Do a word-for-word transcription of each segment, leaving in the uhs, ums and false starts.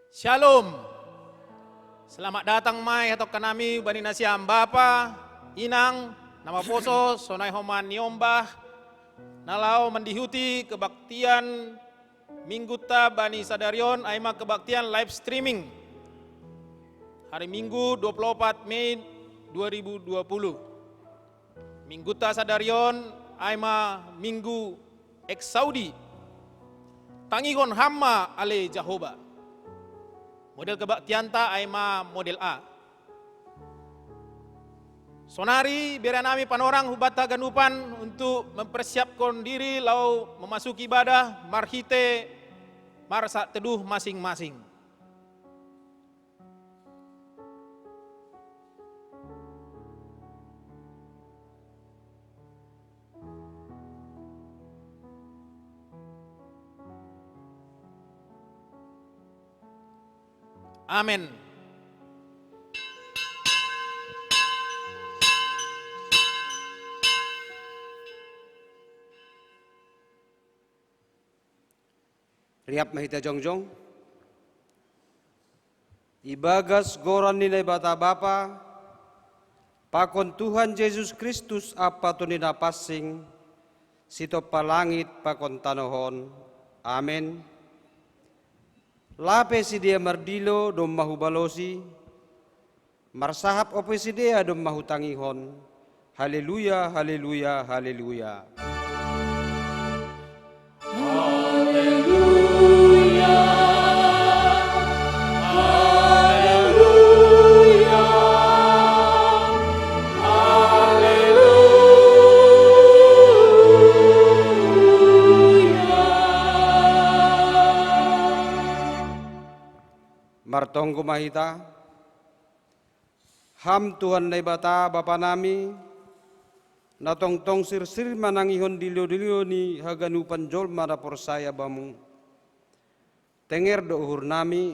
Shalom. Selamat datang mai hatokka nami bani nasiam bapa, inang, na maposo sonai homa niombah, na lao mandihuti kebaktian Mingguta bani sadarion, ai ma kebaktian live streaming. Hari Minggu dua puluh empat Mei dua ribu dua puluh. Mingguta sadarion, ai ma Minggu Exaudi. Tangihon hamma ale Jahoba. Model kebaktianta ai ma model A. Sonari bere nami panorang hubata ganupan untuk mempersiapkan diri lau memasuki ibadah marhite marsak teduh masing-masing. Amen. Riap ma hita jongjong. Ibagas goran ni Naibata Bapa, pakon Tuhan Jesus Kristus ampa Tonina Passing, sitompa langit pakon tanoh on. Amen. Lape sidea mardilo domma hubalosi, marsahap ope sidea domma hutangihon. Haleluya, haleluya, haleluya. Haleluya, haleluya, haleluya. Martonggo ma hita. Ham Tuhan Naibata Bapa nami, na tongtong sirsir manangihon dilo-dilo ni haganupan jolma na porsaya Bamu. Tenger do uhur nami,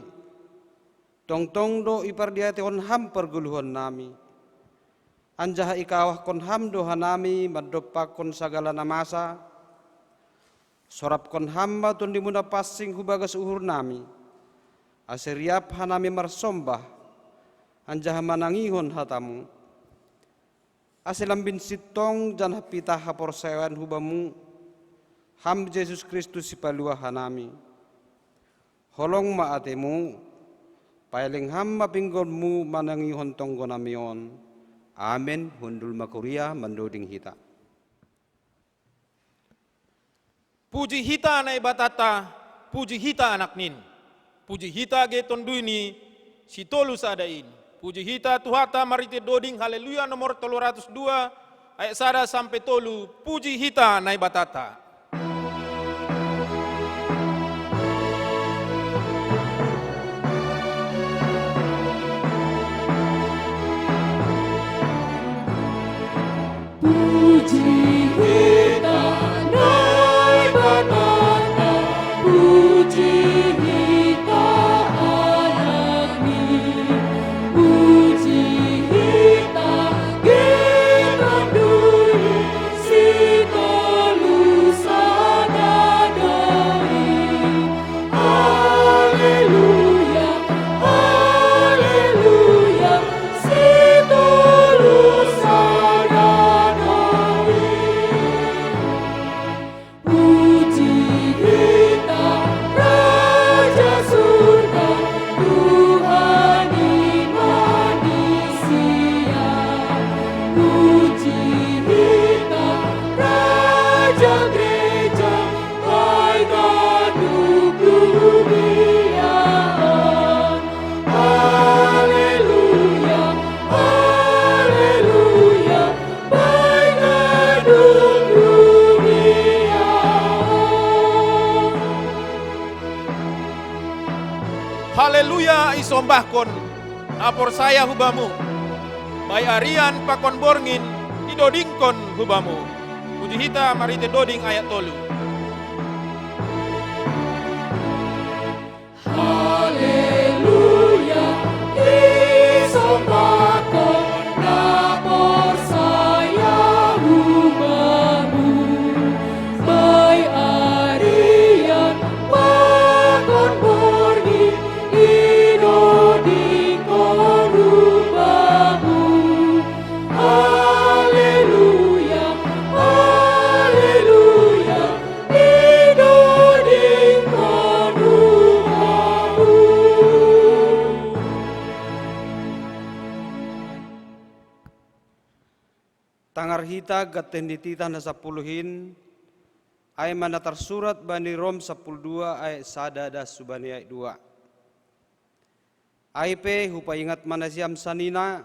tongtong do ipardiatehon Ham pargoluhon nami. Anjaha ikawahkon Ham do hanami mandompakkon sagala na masa, sorapkon Ham ma Tondimu na Passing hubagas uhur nami, ase riap hanami marsombah, anjaha manangihon hatamu. Ase lambin sintong janah pitah haporsayaon hu Bamu, Ham Jesus Kristus Sipaluah hanami. Holong ma atemu, paeleng Ham ma pinggonmu manangihon tonggo nami on. Amen. Hundul ma kuria mandoding hita. Puji hita Naibatanta, puji hita anaknin. Puji hita ge tonduyni sitolu sada in. Puji hita Tuhanta marhite doding Haleluya nomor tolu ratus dua, ayat sada sampe tolu. Puji hita Naibatanta. Puji hita Naibata, puji hita anakni, puji hita ge tonduyni sitolu sada do i. Haleluya, haleluya, sitolu sada do i. Puji hita Raja Surga, Tuhan imani sia. Puji hita Raja Gereja, bae ganup dunia on. Haleluya, haleluya, bae ganup dunia on. Haleluya, isombahkon, na porsaya hu Bamu. Bae arian pakon borngin idodingkon hu Bamu. Puji hita marhite doding ayat tolu. Haleluya, isombahkon na porsaya hu Bamu. Bae arian pakon borngin Tangar hita gatteh ni titah na sampuluhin, ai ma na tarsurat bani Rom sampulu dua ayat sada das hubani ayat dua. Ai pe hupaingat ma nasiam sanina,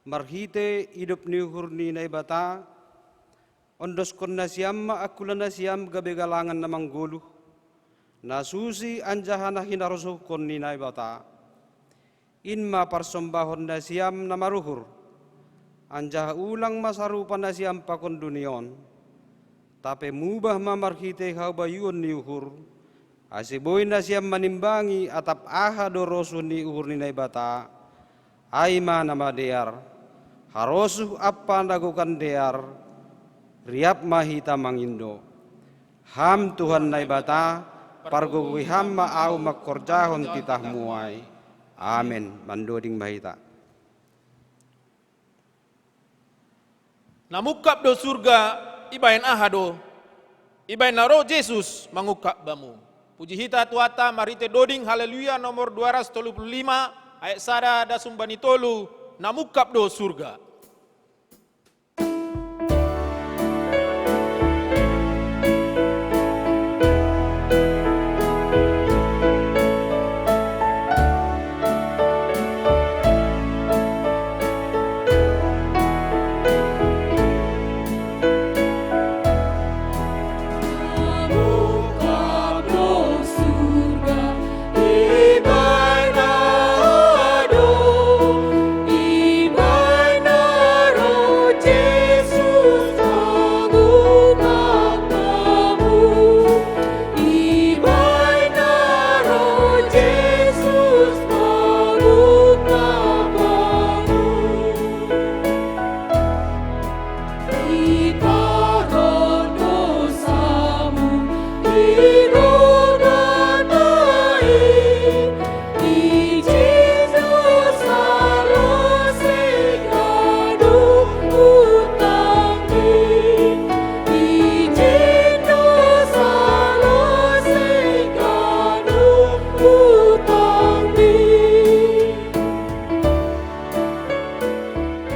marhite idop ni uhur ni Naibata, ondoskon nasiam ma angkula nasiam gabe galangan na manggoluh, na susi anjaha na hinarosuhkon ni Naibata. In ma parsombahon nasiam na maruhur, anjaha ulang ma sarupa nasiam pakon dunia on. Tapi mubah ma marhite habayuon ni uhur, ase boi nasiam manimbangi atap aha do rosuh ni uhur ni Naibata, ai ma na madear, harosuh ampa na gokan dear, riap ma hita mangindo. Ham Tuhan Naibata, pargogohi Ham ma ahu mangkorjahon titahMu ai. Amen. Mandoding ma hita. Na mungkap do surga, ibaen aha do? Ibaen na roh Jesus mangungkap bamu. Puji hita Tuhanta marhite doding Haleluya nomor dua ratus tolu puluh lima, ayat sada das humbani tolu, na mungkap do surga.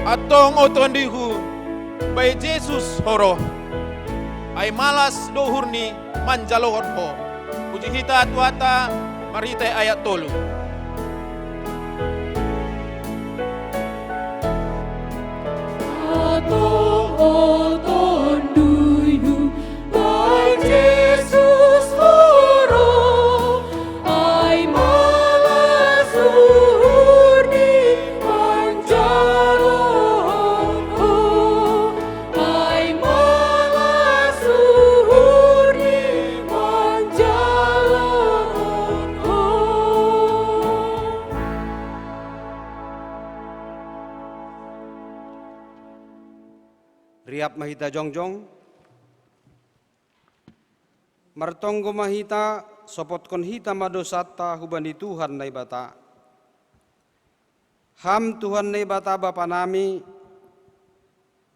Antong o tondihu, bai Jesus ho roh, ai malas do uhurni manjalohon ho. Puji hita Tuhanta marhite ayat tolu. Antong o tondihu, bai Jesus ho roh, ai malas uhurni manjalohon ho, ai malas uhurni manjalohon ho. Riap ma hita jongjong. Martonggo ma hita, sopotkon hita ma dosanta hubani Tuhan Naibata. Ham Tuhan Naibata Bapa nami,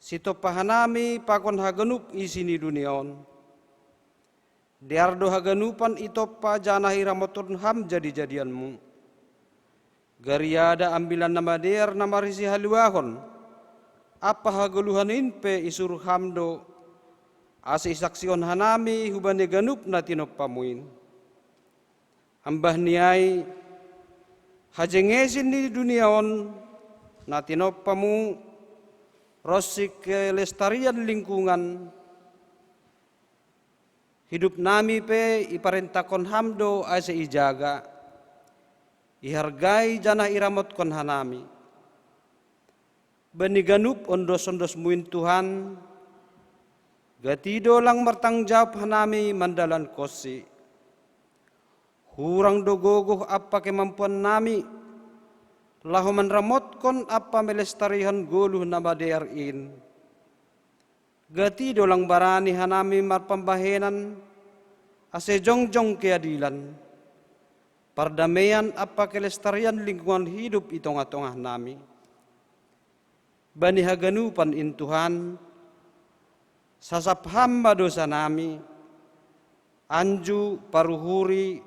sitompa hanami pakon haganup isi ni dunia on. Dear do haganupan itompa janah iramotkon Ham jadi-jadianMu. Gariada Ambilan Namadear na marisi haluahon ampa hagoluhan in pe isuruh Ham do, ase isaksihon hanami hubani ganup na tinompa-Mu in. Ambah ni ai, hajengesin ni dunia on na tinompa-Mu ronsi kelestarian lingkungan, hidup nami pe iparentahkon Ham do ase ijaga, ihargai janah iramotkon hanami. Bani ganup ondos-ondosMu in Tuhan, gati do lang martanggung jawab hanami mandalankonsi. Hurang do gogoh ampa kemampuan nami, laho manramotkon ampa melestarihon goluh na madear in. Gati do lang barani hanami marpambahenan, ase jongjong keadilan, pardameian ampa kelestarian lingkungan hidup i tongah-tongah nami. Bani haganupan in Tuhan, sasap Ham ma dosa nami, anju, paruhuri,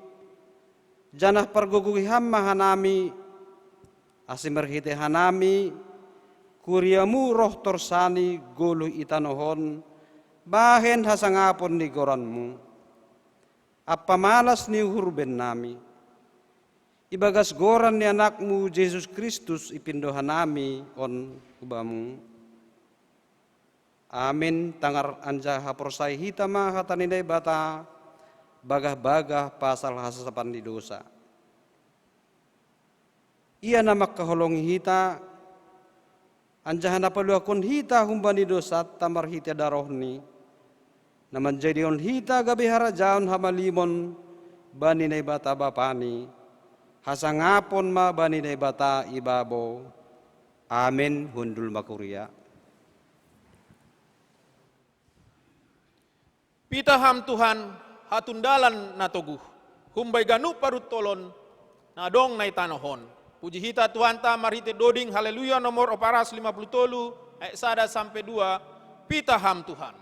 janah pargogohi Ham ma hanami, ase marhite hanami, Kuriamu roh torsani goluh i tanoh on, bahen hasangapon ni goranmu. Ampa malas ni uhur bennami. Ibagas goran ni Anakmu Jesus Kristus ipindo hanami on hu Bamu. Amin. Tangar anjaha porsai hita ma hata ni Naibata, bagah-bagah pasal hasasapan ni dosa. Ia na mangkaholongi hita, anjaha na paluahkon hita humbani dosanta marhite darohNi, na manjadihon hita gabe harajaon hamalimon bani Naibata Bapani, hasangapon ma bani Naibata ibabo. Amin. Hundul ma kuria. Pitah Ham Tuhan, hatundalan na toguh, humbai ganup paruntolon na dong na i tanoh on. Puji hita Tuhanta marhite doding Haleluya nomor opat ratus lima puluh tolu, ayat sada sampe dua. Pitah Ham Tuhan.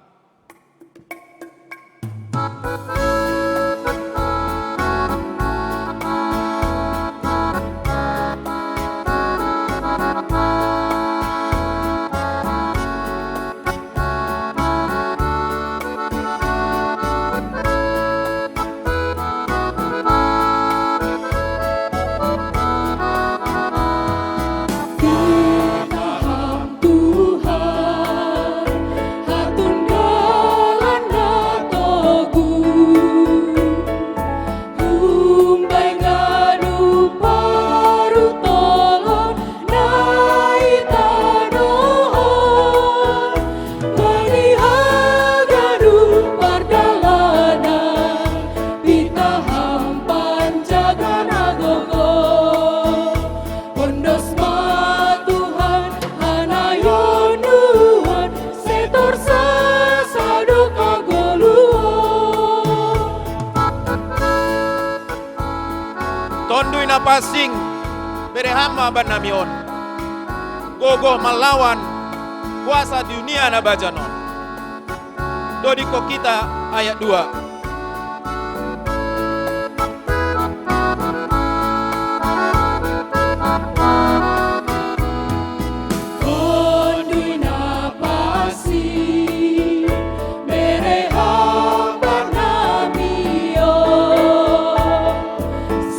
Tuhan, hatundalan na toguh, humbai ganup paruntolon na i tanoh on, bani haganup pardalanan, pitah Ham panjaga na gogo. Ondos ma Tuhan, hanayon Tuhan, setor sasa doka goluh on. Tonduy Napansing, bere Ham ma bannami on gogoh mallawan kuasa dunia na bajanon. Dodingkon hita ayat dua. Tonduy Napansing, bere Ham bannami on,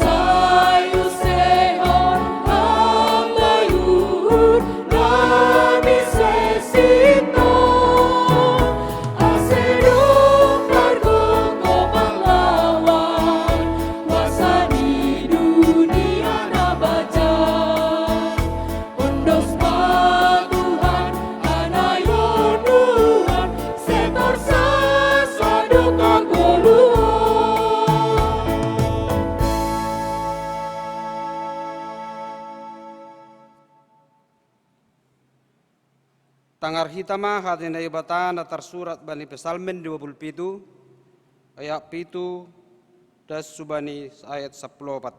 sai usehon Ham ma uhur nami sesintong, ase dung margogoh mallawan kuasa ni dunia na baja. Ondos ma Tuhan, hanayon Tuhan, setor sasa doka goluh on. Tangar hita ma hata ni Naibata na tarsurat bani Psalmen dua puluh pitu, ayat pitu, das subani ayat sapuluh opat.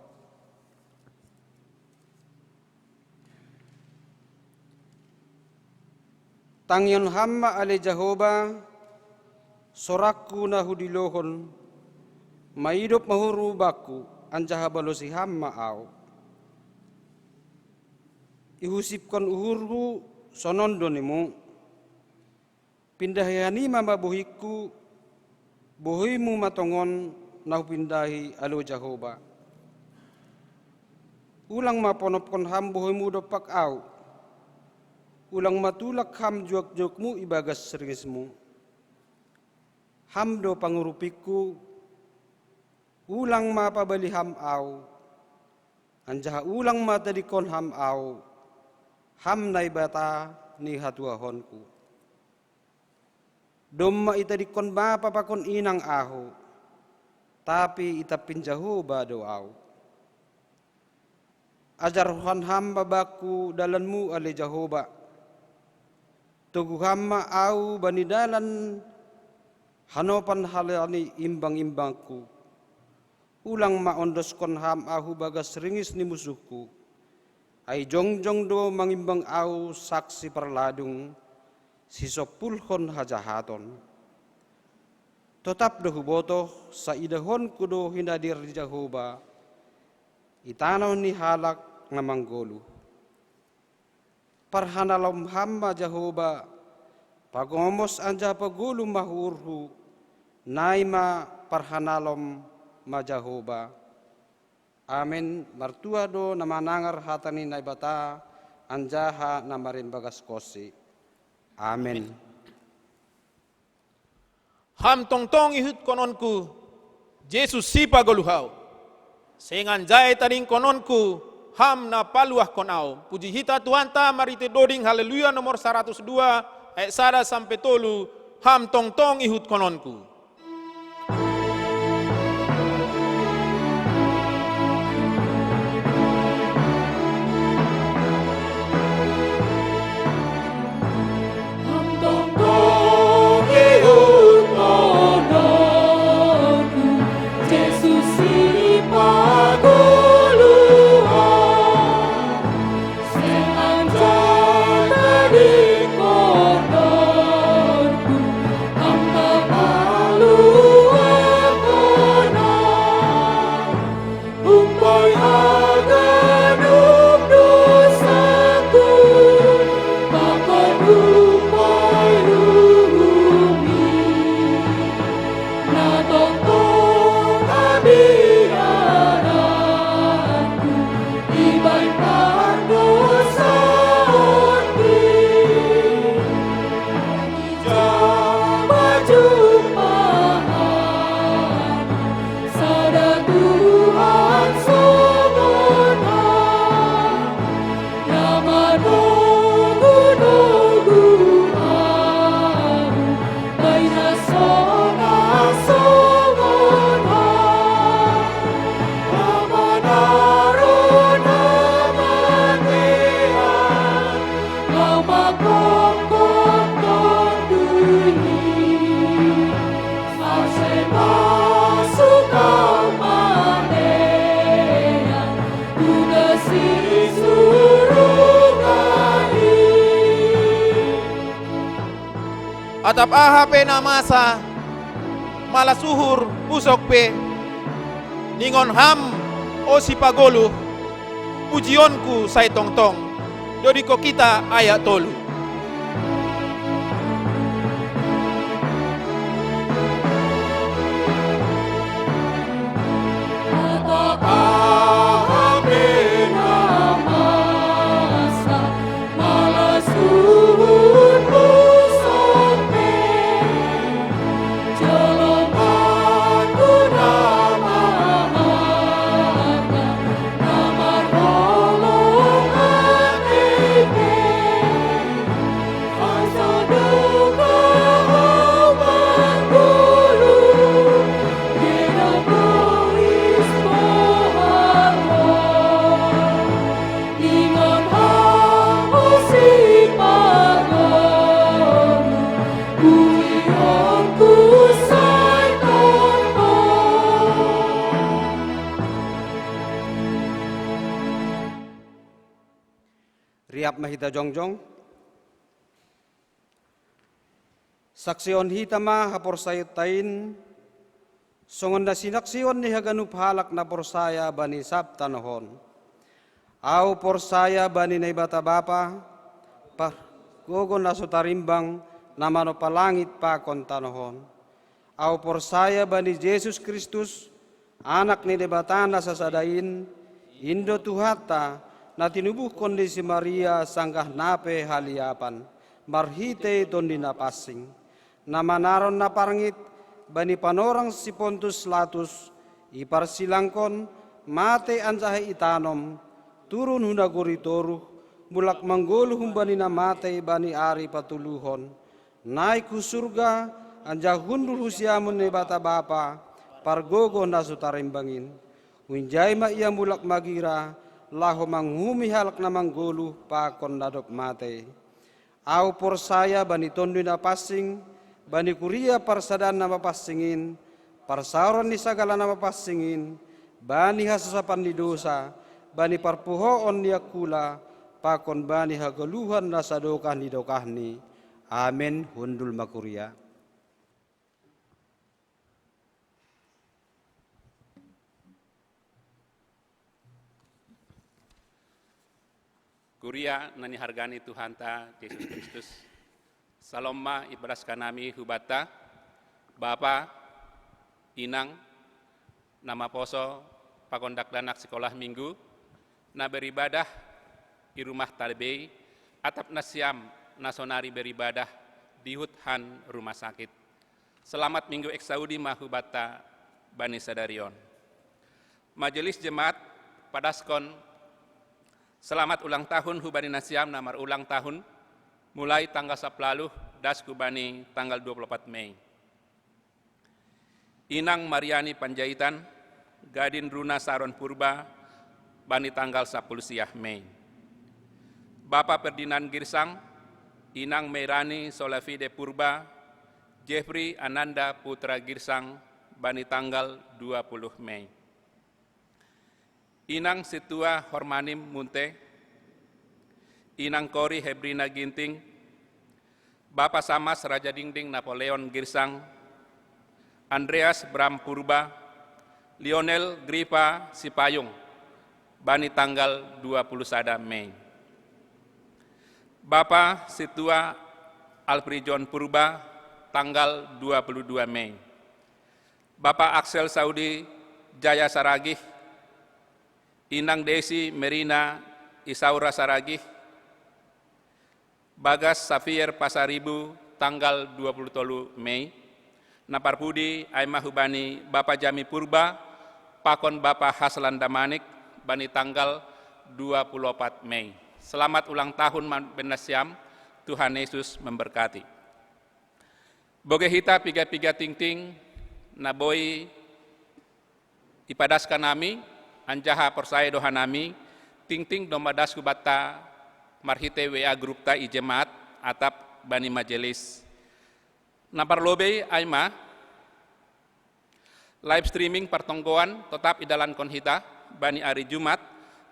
Tangihon Ham ma ale Jahowa, sorakku na hudilohon, maidop ma uhurmu bakku, anjaha balosi Ham ma ahu. Ihusipkon uhurhu sonon do nimu. Pindahi hanima ma bohingku, bohimu ma tongon na hupindahi ale Jahowa. Ulang ma ponopkon Ham bohimu dompak ahu. Ulang ma tulak Ham juak-juakmu ibagas ringismu. Ham do pangurupingku, ulang ma pabali Ham ahu, anjaha ulang ma tadingkon Ham ahu, Ham Naibata ni hatuaonku. Domma itadingkon bapa pakon inang ahu, tapi itampin Jahowa do ahu. Ajarhon Ham ma bakku dalanmu ale Jahowa. Togu Ham ma ahu bani dalan hanopan halani imbang-imbangku. Ulang ma ondoskon Ham ahu bagas ringis ni musuhku. Ai jongjong do mangimbang ahu saksi parladung, sisompulhon hajahaton. Totap do hubotoh, sai idahonku do hinadir ni Jahowa i tanoh ni halak na manggoluh. Parhanalom Ham ma Jahowa, pagomos anjaha pagolum ma uhurhu, nai ma parhanalom ma Jahowa. Amen. Martua do na manangar hata ni Naibata anjaha na marimbagaskonsi. Amen. Ham tongtong ihutkononku, Jesus sipagoluh ahu. Seng anjae tadingkononku, Ham na paluahkon ahu. Puji hita Tuhanta marhitei doding Haleluya nomor saratus dua, ayat sada sampe tolu, Ham tongtong ihutkononku. Atap aha pe na masa, malas uhur, pusok pe, ningon Ham, o Sipagoluh, pujionku sai tongtong. Dodingkon hita ayat tolu. Riap ma hita jongjong. Saksihon hita ma haporsayaonta in, songon na sinaksihon ni haganup halak na porsaya bani sab tanoh on. Ahu porsaya bani Naibata Bapa, pargogo na so tarimbang, na manompa langit pakon tanoh on. Ahu porsaya bani Jesus Kristus, Anak ni Debata na sasada in, in do Tuhanta, na tinubuhkon ni si Maria sanggah nang pe haliapan, marhitei Tonduy Napansing. Na manaron na parngit bani panorang si Pontus Latus, iparsilangkon, mate anjaha itanom, turun hu nagori toruh, mulak manggoluh humbani na matei bani ari patoluhon, naik hu surga, anjaha hundul hu siamun Naibata Bapa, pargogo na so tarimbang in. Hunjai ma ia mulak magira, laho manguhumi halak na manggoluh pakon na dob matei. Ahu porsaya bani Tonduy Napansing, bani kuria parsadaan na mapansing in, parsaoran ni sagala na mapansing in, bani hasosapan ni dosa, bani parpuhoon ni angkula, pakon bani hagoluhan na sadokah ni dokahni. Amen. Hundul ma kuria. Kuria na nihargani Tuhanta Jesus Kristus. Salom ma ipadaskan nami hu banta, Bapa, Inang, na maposo pakon dakdanak sikolah minggu, na beribadah i rumah talebei, atap nasiam na sonari beribadah di ihut han rumah sakit. Selamat Minggu Eksaudi ma hu banta bani sadari on. Majelis Jemaat padaskon selamat ulang tahun hu bani nasiam na marulang tahun, mulai tanggal sapuluh das hu bani tanggal dua puluh opat Mei. Inang Mariani Panjaitan, gadin Runa Saron Purba, bani tanggal sapuluh siah Mei. Bapa Ferdinand Girsang, Inang Meirani Solafide Purba, Jeffrey Ananda Putra Girsang, bani tanggal dua puluh Mei. Inang Situa Hormanim Munte, Inang Kori Hebrina Ginting, Bapa Samas Raja Dingding Napoleon Girsang, Andreas Bram Purba, Lionel Gripa Sipayung, bani tanggal dua puluh sada Mei. Bapa Situa Alfrijon Purba, tanggal dua puluh dua Mei. Bapa Axel Saudi Jaya Saragih, Inang Desi Merina Isaura Saragih, Bagas Xavier Pasaribu, tanggal dua puluh tolu Mei. Na parpudi ai ma hu bani Bapa Jami Purba pakon Bapa Haslan Damanik, bani tanggal dua puluh opat Mei. Selamat ulang tahun ma-, bani nasiam, Tuhan Yesus memberkati. Boge hita piga-piga tingting na boi ipadaskan nami, anjaha porsaya do hanami, tingting domma das hu banta marhite W A grupta i jemaat atap bani majelis. Na parlobei ai ma, live streaming partonggoan totap idalankon hita bani ari Jumat,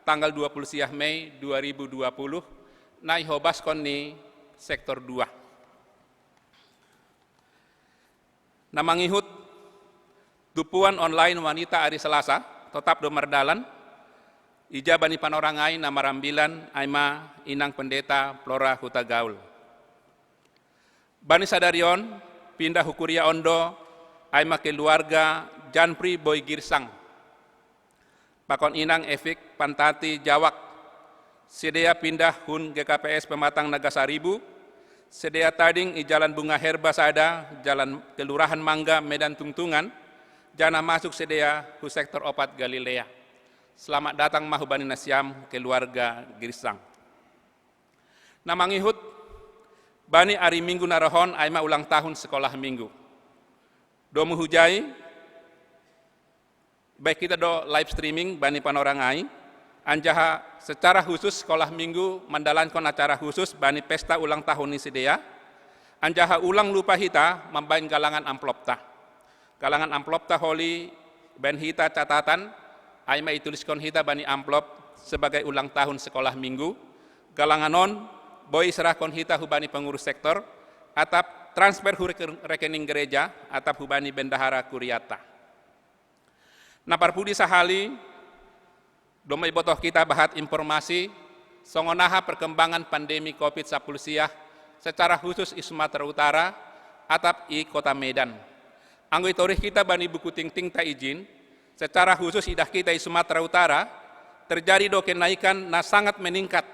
tanggal dua puluh siah Mei dua ribu dua puluh, na ihobaskon ni sektor dua. Na mangihut tumpuan online wanita ari Selasa, totap do mardalan, ija bani panorangai na marambilan ai ma Inang Pendeta Flora Hutagaul. Bani sadari on, pindah hu kuria on do ai ma keluarga Janpri Boy Girsang pakon Inang Efik Pantati Jawak. Sidea pindah hun G K P S Pematang Naga Saribu, sidea tading i Jalan Bunga Herba sada, Jalan Kelurahan Mangga, Medan Tungtungan, janah masuk sidea hu sektor opat Galilea. Selamat datang ma hu bani nasiam keluarga Girsang. Na mangihut bani ari Minggu na roh on ai ma ulang tahun sekolah Minggu. Domu hujai, baik hita do live streaming bani panorangai, anjaha secara khusus sekolah Minggu mandalankon acara khusus bani pesta ulang tahun ni sidea, anjaha ulang lupa hita mambaen galangan amplopta. Galangan amplopta holi baen hita catatan, ai ma ituliskon hita bani amplop sebagai ulang tahun sekolah Minggu, galangan on boi serahkon hita hu bani pengurus sektor, atap transfer hu reke-, rekening gereja, atap hu bani bendahara kuriata. Na parpudi sahali, domma ibotoh hita bahat informasi songon aha perkembangan pandemi covid sapuluh siah secara khusus i Sumatera Utara, atap i kota Medan. Anggo itorih hita bani buku tingtingta ijin, secara khusus idah hita i Sumatera Utara, terjadi do kenaikan na sangat meningkat,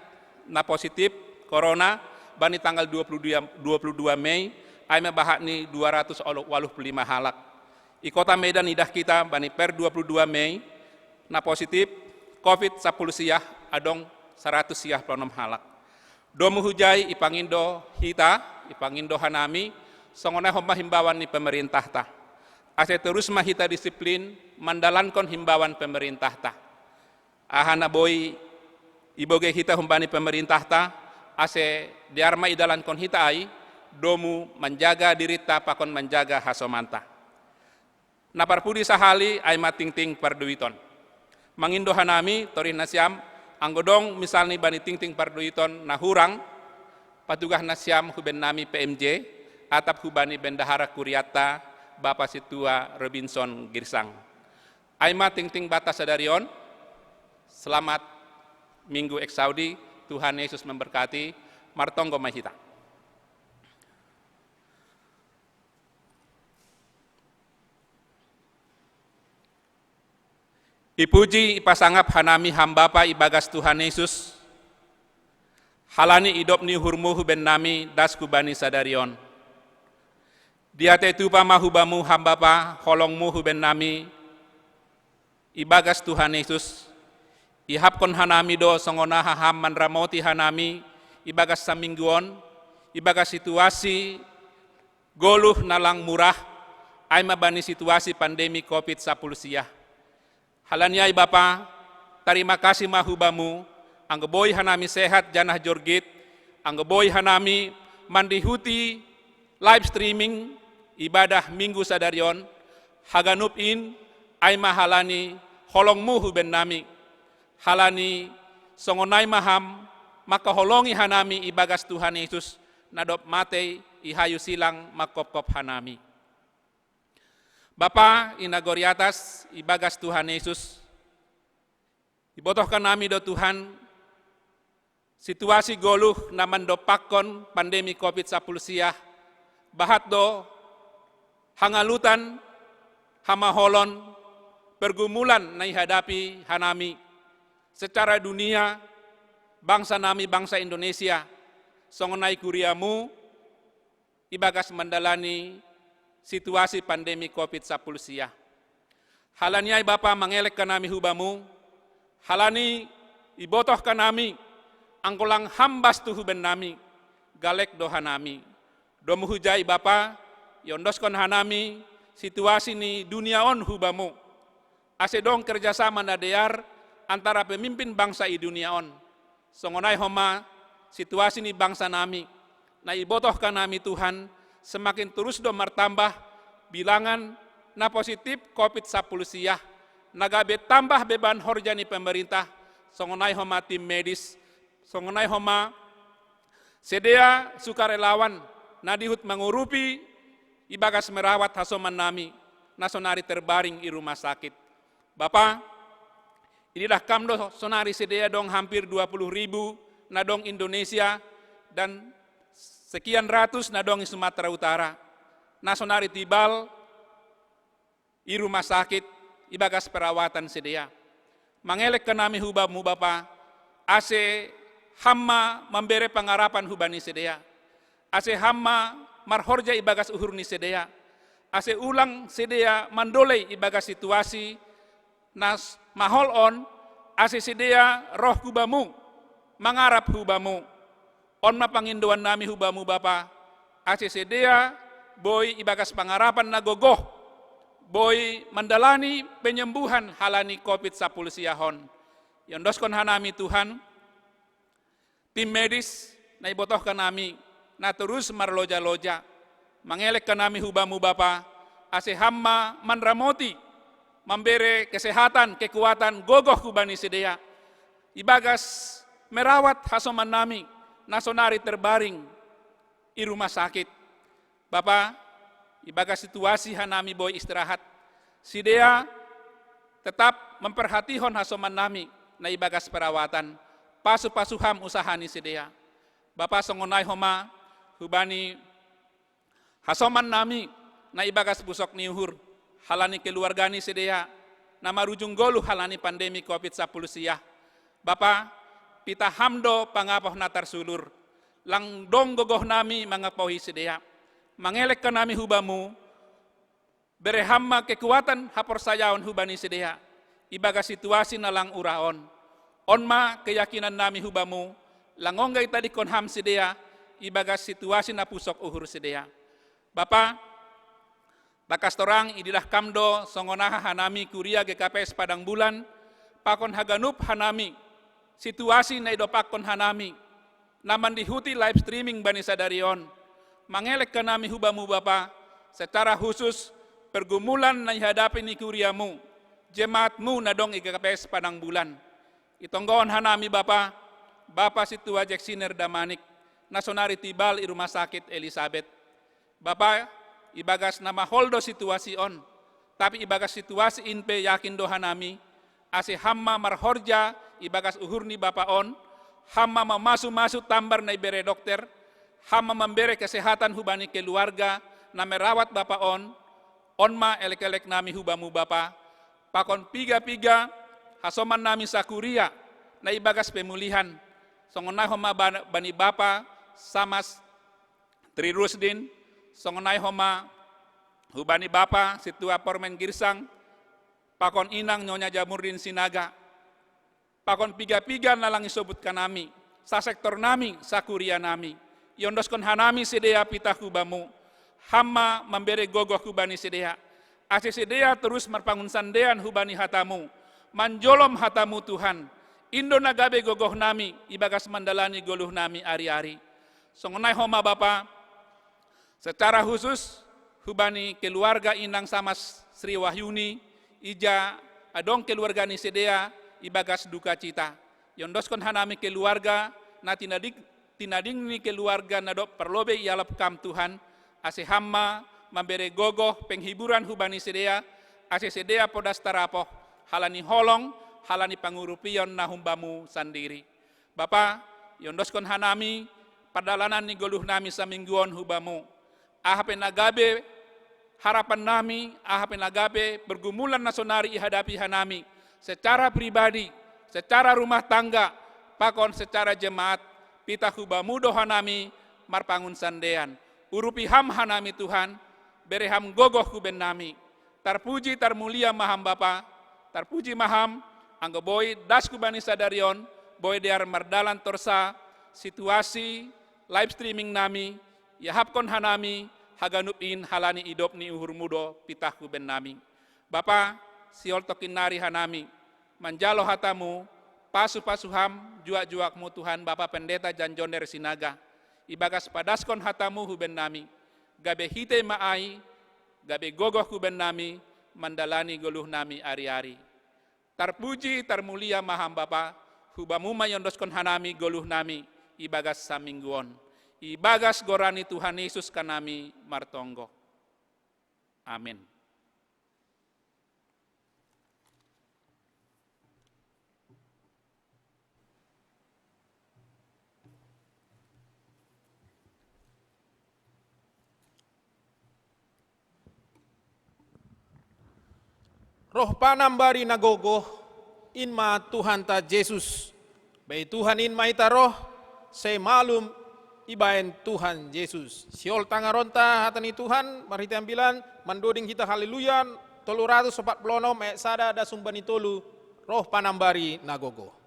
na positif corona bani tanggal dua puluh dua, dua puluh dua Mei, ai ma bahat ni dua ratus waluh puluh lima halak. I kota Medan idah hita bani per dua puluh dua Mei, na positif covid sapuluh siah adong saratus siah puluh onom halak. Domu hujai ipangindo hita, ipangindo hanami, songon ai homma himbauan ni pemerintahta. Ase torus ma hita disiplin mandalankon himbauan pemerintahta. Aha na boi ibogei hita humbani pemerintahta, ase dear ma idalankon hita ai, domu manjaga dirinta pakon manjaga hasomanta. Na parpudi sahali ai ma tingting parduiton. Mangindo hanami, torih nasiam, anggo dong misalni bani tingting parduiton na hurang, patugah nasiam hu baen nami P M J, atap hu bani bendahara kuriata, Bapa Situa Robinson Girsang. Ai ma tingting banta sadari on, selamat Minggu Eksaudi, Tuhan Yesus memberkati. Martonggo ma hita. Ipuji, ipasangap hanami Ham Bapa ibagas Tuhan Yesus, halani idop ni uhurmu huben nami das hubani sadari on. Diatei tupa ma hubamu Ham Bapa holongmu huben nami ibagas Tuhan Yesus, ihapkon hanami do songon aha Ham manramoti hanami ibagas saminggu on, ibagas situasi goluh na lang murah, ai ma bani situasi pandemi covid sapuluh siah. Halani ai Bapa, tarima kasih ma hubamu, anggo boi hanami sehat janah jorgit, anggo boi hanami mandihuti live streaming ibadah minggu sadari on, haganup in ai ma halani holongmu huben nami. Halani songon ai ma Ham mangkaholongi hanami ibagas Tuhan Yesus, na dob matei i hayu silang manghophop hanami. Bapa, i na gori atas ibagas Tuhan Yesus, ibotohkan nami do Tuhan, situasi goluh na mandompakkon pandemi covid sapuluh siah, bahat do hangalutan, hamaholon, pergumulan na ihadapi hanami secara dunia, bangsa nami bangsa Indonesia, songon ai kuriamu, ibagas mandalani situasi pandemi covid sapuluh siah. Halani ai Bapa, mangelek hanami hubamu, halani ibotohkan nami, anggo lang Ham bastu huben nami, galek do hanami. Domu hujai Bapa, iondoskon hanami situasi ni dunia on hubamu, ase dong kerjasama na dear antara pemimpin bangsa i dunia on. Songon ai homa situasi ni bangsa nami, na ibotohkan nami Tuhan, semakin torus do martambah bilangan na positif covid sapuluh siah, na gabe tambah beban horja ni pemerintah, songon ai homa tim medis, songon ai homa sidea sukarelawan na dihut mangurupi ibagas merawat hasoman nami na sonari terbaring i rumah sakit. Bapa, ididah Kam do sonari sidea dong hampir dua puluh ribu na dong Indonesia dan sekian ratus na dong i Sumatera Utara, na sonari tibal i rumah sakit ibagas perawatan sidea. Mangelek hanami hubamu Bapa, ase Ham ma mambere pangarapan hubani sidea, ase Ham ma marhorja ibagas uhur ni sidea, ase ulang sidea mandolei ibagas situasi na mahol on, ase sidea roh hubamu, mangarap hubamu. On ma pangindoan nami hubamu Bapa, ase sidea boi ibagas pangarapan na gogoh, boi mandalani penyembuhan halani covid sapuluh siah on. Iondoskon hanami Tuhan, tim medis na ibotohkan nami, na torus marloja-loja. Mangelek hanami hubamu Bapa, ase Ham ma manramoti, mambere kesehatan, kekuatan, gogoh hubani sidea ibagas merawat hasoman nami na sonari terbaring i rumah sakit. Bapa, ibagas situasi hanami boi istirahat, sidea tetap memperhatihon hasoman nami na ibagas perawatan, pasu-pasu Ham usaha ni sidea. Bapa, songon ai homa hubani hasoman nami na ibagas pusok ni uhur, halani keluarga ni sidea na marujung goluh halani pandemi covid sapuluh siah. Bapa, pitah Ham do pangapoh na tarsulur, lang dong gogoh nami mangapohi sidea. Mangelek hanami hubamu, bere Ham ma kekuatan haporsayaon hubani sidea ibagas situasi na lang ura on. On ma keyakinan nami hubamu, lang ongga itadingkon Ham sidea ibagas situasi na pusok uhur sidea. Bapa, tangkas torang ididah Kam do songon aha hanami kuria G K P S Padang Bulan, pakon haganup hanami situasi na idompakkon hanami na mandihuti live streaming bani sadari on. Mangelek hanami hubamu Bapa, secara khusus pergumulan na ihadapi ni kuriamu, jemaatmu na dong i G K P S Padang Bulan. Itonggohon hanami Bapa, Bapa Sintua Jeksiner Damanik, na sonari tibal i rumah sakit Elisabet. Bapa, ibagas na mahol do situasi on, tapi ibagas situasi in pe yakin do hanami, ase Ham ma marhorja ibagas uhur ni Bapa on, Ham ma mamasu-masu tambar na ibere dokter, ham ma mambere kesehatan hubani keluarga na merawat bapa on, on ma elek-elek nami hubamu bapa, pakon piga-piga hasoman nami sakuria na ibagas pemulihan, songon nai homa bani bapa Samas Trirusdin, songon nai homa hubani bapa Situa Pormen Girsang, pakon inang Nyonya Jamurdin Sinaga, pakon piga-piga na lang isobutkan nami, sasektor nami, sakuria nami. Iondoskon hanami sidea pitah hubamu, ham ma mambere gogoh hubani sidea, ase sidea torus marpangun sandean hubani hatamu, manjolom hatamu Tuhan, indo na gabe gogoh nami ibagas mandalani goluh nami ari-ari. Songon nai homa bapa, secara khusus hubani keluarga inang Samas Sri Wahyuni, ija adong keluarga ni sidea ibagas duka cita. Iondoskon hanami keluarga na tinadik, tinading ni keluarga na dob parlobei ialap kam Tuhan, ase ham ma mambere gogoh penghiburan hubani sidea, ase sidea podas tarapoh, halani holong, halani pangurupion na humbamu sandiri. Bapa, iondoskon hanami pardalanan ni goluh nami saminggu on hubamu. Aha pe na gabe harapan nami, aha pe na gabe pergumulan na sonari ihadapi hanami, secara pribadi, secara rumah tangga, pakon secara jemaat, pitah hubamu do hanami marpangun sandean. Urupi ham hanami Tuhan, bere ham gogoh huben nami. Tarpuji tarmulia ma ham Bapa, tarpuji ma ham, anggo boi das hubani sadari on, boi dear mardalan torsa, situasi live streaming nami, iahapkon hanami haganup in halani idop ni uhurmu do pitah huben nami. Bapa, sihol tongkin nari hanami manjalo hatamu, pasu-pasu ham juak-juakmu Tuhan Bapa Pendeta Jan Jonder Sinaga, ibagas padaskon hatamu huben nami, gabe hite ma ai, gabe gogoh huben nami, mandalani goluh nami ari-ari. Tarpuji tarmulia ma ham Bapa, hubamu ma iondoskon hanami goluh nami ibagas saminggu on. Ibagas goran ni Tuhan Yesus hanami martonggo. Amin. Roh panambari na gogoh, in ma Tuhanta Jesus. Bai Tuhan in ma hita roh, sai malum ibaen Tuhan Jesus. Sihol tangaronta hata ni Tuhan, marhite ambilan, mandoding hita Haleluya, tolu ratus opat puluh onom ayat sada das humbani tolu, roh panambari na gogoh.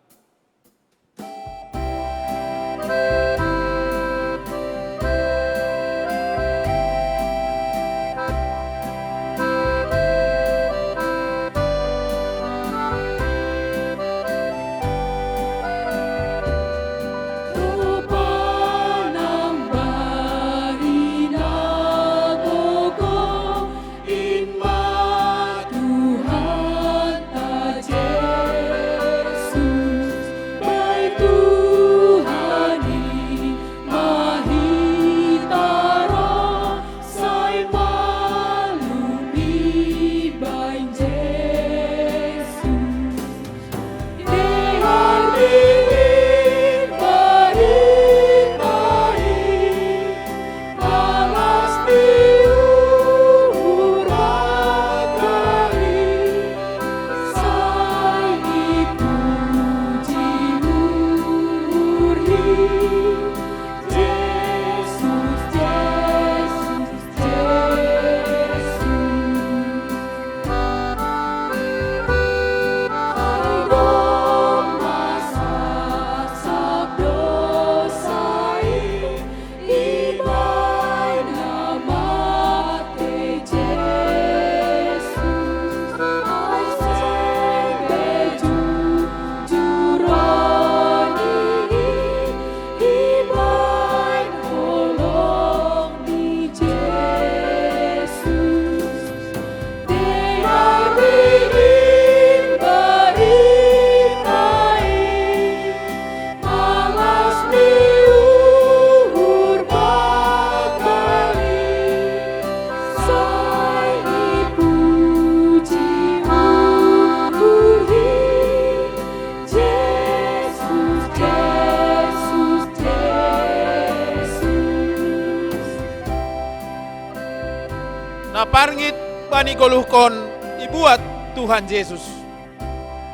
Parngit bani goluhkon ibuat Tuhan Jesus.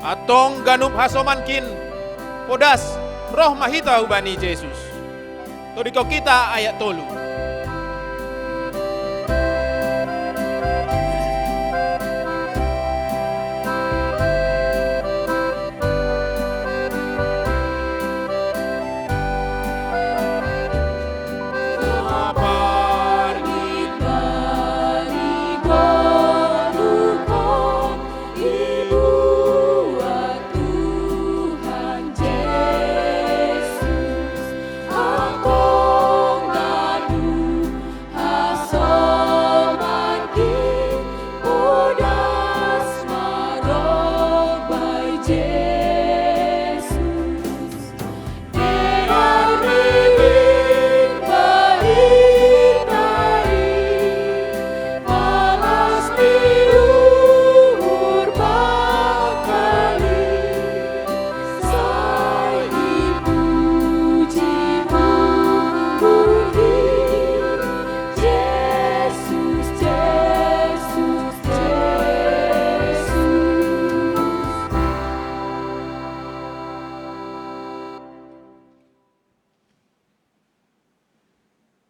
Antong ganup hasomankin, podas roh ma hita hubani Jesus. Todingkon hita ayat tolu.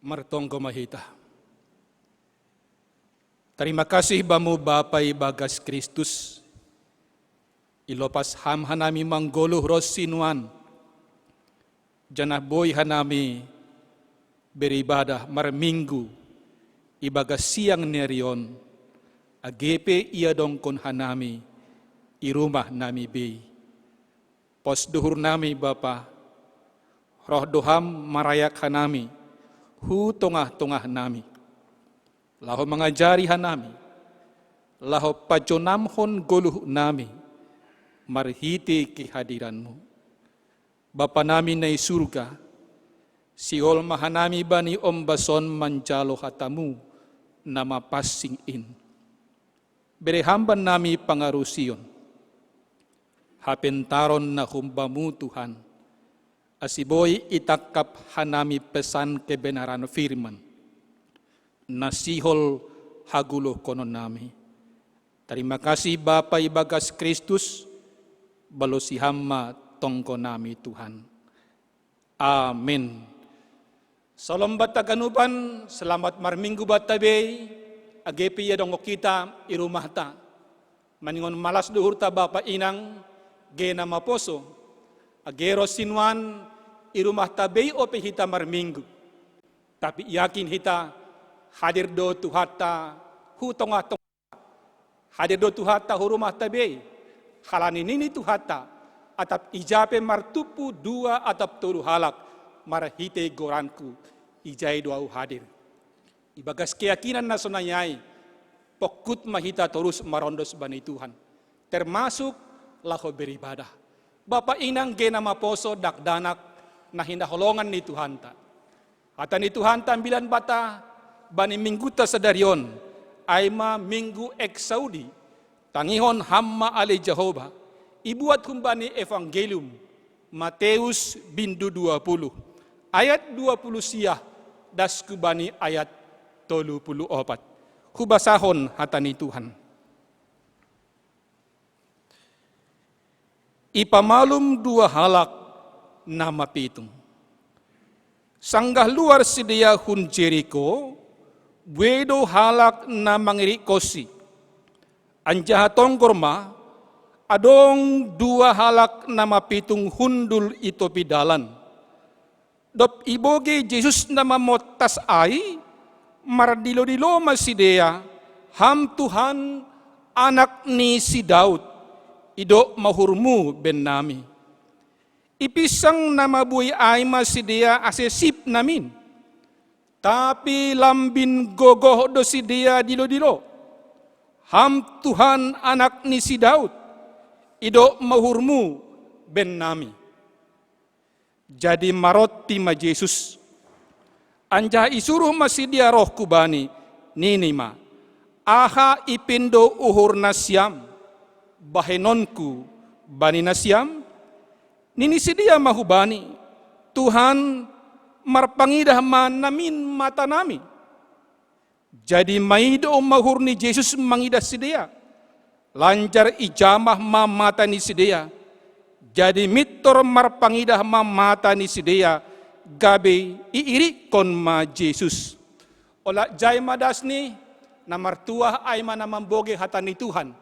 Martonggo ma hita. Tarima kasih Bamu Bapa ibagas Kristus, ilopas Ham hanami manggoluh ro sinuan, janah boi hanami beribadah marminggu ibagas siang ni ari on, age pe iadongkon hanami i rumah nami bei. Pos duhur nami Bapa, roh do Ham marayak hanami hu tongah-tongah nami, laho mangajari hanami, laho pajonamhon goluh nami marhitei kehadiran-Mu. Bapa nami na i surga, sihol ma hanami bani ombas on manjalo hata-Mu na mapansing in. Bere Ham bannami pangarusion, hapentaron na humbamu Tuhan, ase boi itangkap hanami pesan kebenaran firman, na sihol hagoluhkonon nami. Tarima kasih Bapa ibagas Kristus, balosi Ham ma tonggo nami Tuhan. Amin. Salom banta ganupan, selamat marminggu banta bei, age pe iadongkon hita i rumahta. Maningon malas duhurta Bapa Inang, ge na maposo, age ro sinuan i rumahta bei ope hita marminggu. Tapi yakin hita, hadir do Tuhanta hu tongah-tongah. Hadir do Tuhanta hu rumahta bei, halani nini Tuhanta, atap ija pe martumpu dua atap tolu halak marhitei goranku, ijai do ahu hadir. Ibagas keyakinan na sonai ai, pongkut ma hita torus marondos bani Tuhan, termasuk laho beribadah. Bapa Inang, ge na maposo dakdanak na hinaholongan ni Tuhanta. Hata ni Tuhanta ambilan banta bani minggunta sadari on, ai ma Minggu Exaudi, tangihon Ham ma ale Jahowa, ibuat humbani Evangelium Mateus bindu dua puluh, ayat dua puluh sia, das hu bani ayat tolu puluh opat. Hubasahon hata ni Tuhan. Ipamalum dua halak na mapitung. Sanggah luar sidea hun Jeriko, buei do halak na mangirik konsi. Anjaha tonggor ma, adong dua halak na mapitung hundul i topi dalan. Dob ibogei Jesus na mamontas ai, mardilo-dilo ma sidea, "Ham Tuhan, Anak ni si Daud, idok ma uhurMu bennami." Ipinsang na mabuei ai ma sidea ase sip namin. Tapi lambin gogoh do sidea dilo-dilo, "Ham Tuhan, Anak ni si Daud, idok ma uhurMu bennami." Jadi maronti ma Jesus, anjaha isuruh ma sidea roh hu Bani, nini ma, "Aha ipindo uhur nasiam, bahenonku bani nasiam?" Nini sidea ma hu Bani, "Tuhan, marpangidah ma namin matanami." Jadi maido ma uhur ni Jesus mangidah sidea, lanjar ijamah ma mata ni sidea. Jadi mittor marpangidah ma mata ni sidea, gabe iirikkon ma Jesus. Olat jai ma dasni, na martuah ai ma na mambogei hata ni Tuhan,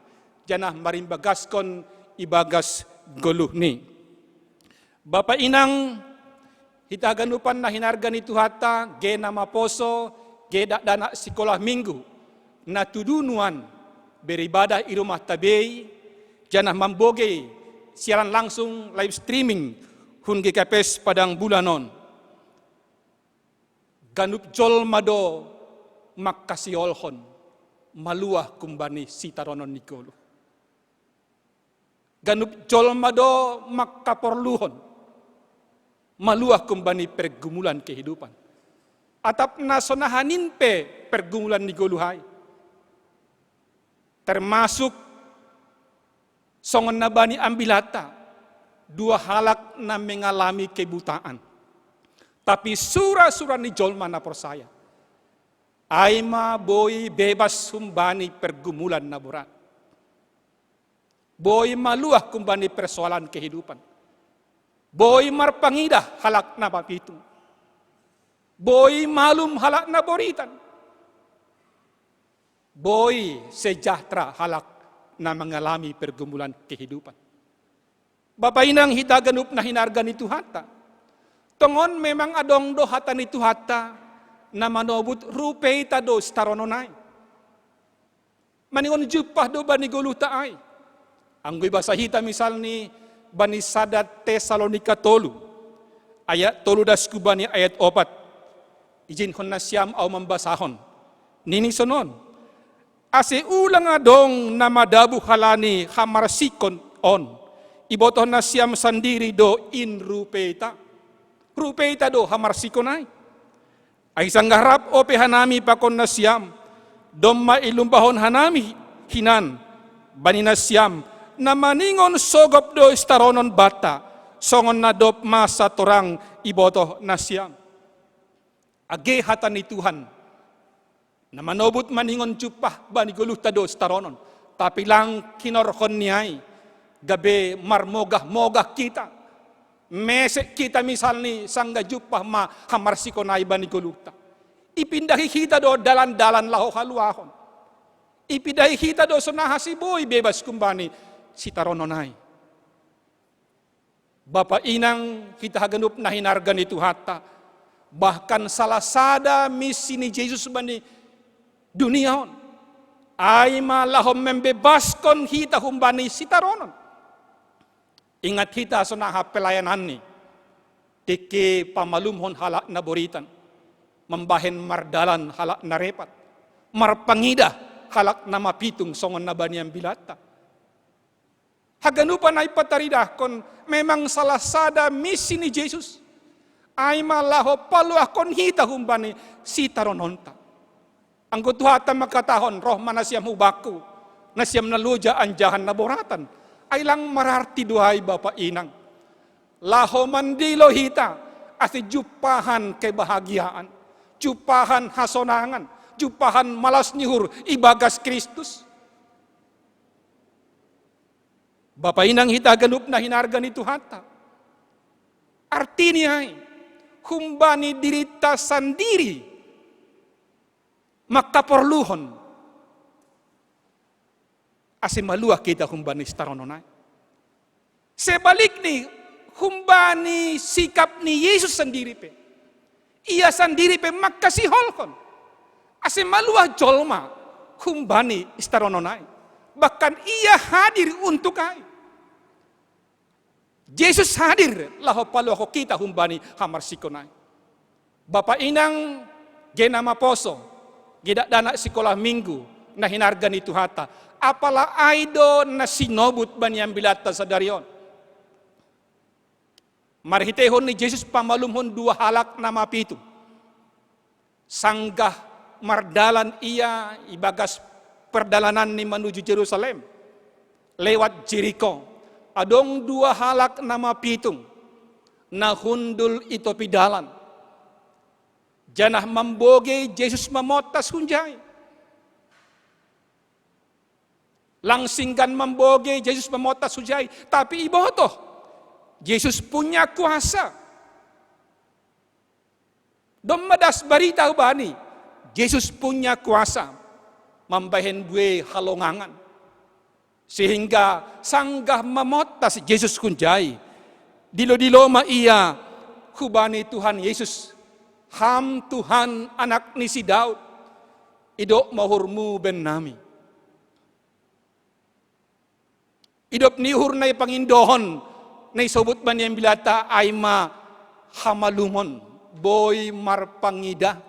janah marimbagaskon ibagas goluhni. Bapa inang, hita haganupan na hinarga ni Tuhanta, ge na maposo, ge dakdanak sikolah minggu, na tudu nuan beribadah i rumah tabei, janah mambogei siaran langsung live streaming hun G K P S Padang Bulan on. Ganup jolma do mangkasiolhon, maluah humbani sitaronon ni goluh. Ganup jolma do mangkaporluhon, maluah humbani pergumulan kehidupan. Atap na sonaha nin pe pergumulan ni goluh ai. Termasuk songon na bani ambilanta, dua halak na mengalami kebutaan. Tapi sura-sura ni jolma na porsaya, ai ma boi bebas humbani pergumulan na borat. Boi maluah humbani persoalan kehidupan. Boi marpangidah halak na mapitung. Boi malum halak na boritan. Boi sejahtera halak na mengalami pergumulan kehidupan. Bapa inang hita ganup na hinarga ni Tuhanta. Tongon memang adong do hata ni Tuhanta, na manobut rupeita do sitaronon ai. Maningon jumpah do bani goluhta ai. Anggo ibasa hita misalni bani sada Tesalonika tolu, ayat tolu das humbani ayat opat. Izinhon nasiam ahu mambasahon. Nini sonon. Ase ulang adong na madabuh halani hamarsikon on. Ibotoh nasiam sandiri do in rupeita. Rupeita do hamarsikon ai. Ai sanggah rap ope hanami pakon nasiam, domma ilumbahon hanami hinan bani nasiam, na maningon sogop do sitaronon banta, songon na dob masa torang ibotoh nasiam. Age hata ni Tuhan, na manobut maningon jumpah bani goluhta do sitaronon, tapi lang hinorhon ni ai, gabe marmogah-mogah hita. Mesek hita misalni sanggah jumpah ma hamarsikon ai bani goluhta. Ipindahi hita do dalan-dalan laho haluahon. Ipindahi hita do sonaha ase boi bebas humbani sitaronon ai. Bapa inang hita haganup na hinarga ni Tuhanta. Bahkan salah sada misi ni Jesus bani dunia on. Ai ma laho membebaskon hita humbani sitaronon. Ingat hita sonaha pelayananni. Tingki pamalumhon halak na boritan. Mambahen mardalan halak na repat. Marpangidah halak na mapitung songon na bani ambilanta. Haganupan ai pataridahkon memang salah sada misi ni Jesus. Ai ma laho paluahkon hita humbani sitarononta. Anggo Tuhanta mangkatahon roh ma nasiam hubakku, nasiam na loja anjahan na boratan. Ai lang mararti do ai bapa inang. Laho mandilo hita, ase jumpahan kebahagiaan, jumpahan hasonangan, jumpahan malas ni uhur ibagas Kristus. Bapa inang hita ganup na hinarga ni Tuhanta. Artini ai, humbani dirinta sandiri, mangkaporluhon. Ase maluah hita humbani sitaronon ai. Sebalikni, humbani sikap ni Jesus sandiri pe. Ia sandiri pe mangkasiholhon. Ase maluah jolma humbani sitaronon ai. Bahkan ia hadir untuk ai. Jesus hadir laho paluahkon hita humbani hamarsikon ai. Bapa inang, ge na maposo, ge dakdanak sikolah minggu, na hinarga ni Tuhanta. Apala ai do na sinobut bani ambilanta sadari on. Marhiteihon ni Jesus pamalumhon dua halak na mapitung. Sanggah mardalan ia ibagas perdalananni manuju Jerusalem, lewat Jeriko, adong dua halak na mapitung, na hundul i topi dalan. Janah mambogei Jesus mamontas hunjai. Langsinggan mambogei Jesus mamottas hujai, tapi ibotoh Jesus punya kuasa. Domma das barita hubani, Jesus punya kuasa mambahen buei halongangan. Sehingga sanggah mamottas Jesus hunjai, dilo-dilo ma ia hubani Tuhan Jesus, "Ham Tuhan, Anak ni si Daud, idok ma uhurmu bennami." Idop ni uhur na ipangindohon na isobut bani ambilata ai ma hamalumon, boi marpangida.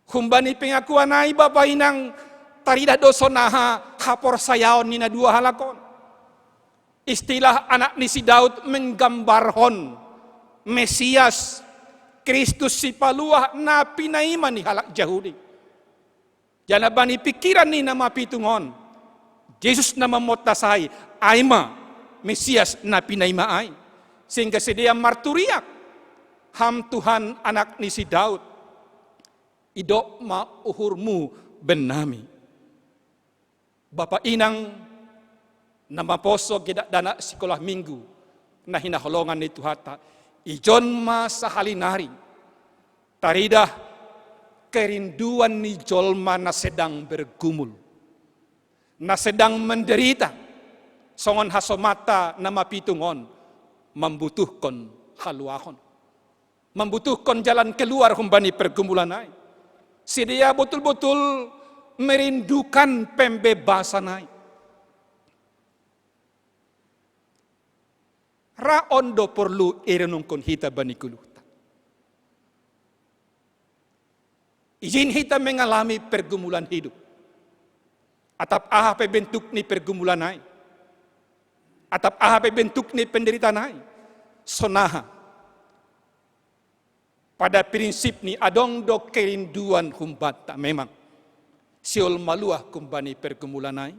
Humbani pengakuan ai, bapa inang, taridah do sonaha haporsayaon ni na dua halak on. Istilah Anak ni si Daud menggambarhon Mesias, Kristus Sipaluah na pinaima ni halak Jahudi. Jala bani pikiran ni na mapitung on, Jesus na mamottas ai, ai ma Mesias na pinaima ai. Sehingga sidea marturiak, "Ham Tuhan, Anak ni si Daud, idok ma uhurmu bennami." Bapa inang na maposo, ge dakdanak sikolah minggu na hinaholongan ni Tuhanta, ijon ma sahali nari taridah kerinduan ni jolma na sedang bergumul, na sedang menderita, songon hasomanta na mapitung on, mambutuhkon haluahon, mambutuhkon jalan keluar humbani pergumulan ai. Sidea botul-botul merindukan pembebasan ai. Ra on do porlu irenungkon hita bani goluhta. Ijin hita mengalami pergumulan hidup, atap aha pe bentuk ni pergumulan ai, atap aha pe bentuk ni penderitaan ai, sonaha, pada prinsipni adong do kerinduan humbanta memang sihol maluah humbani pergumulan ai.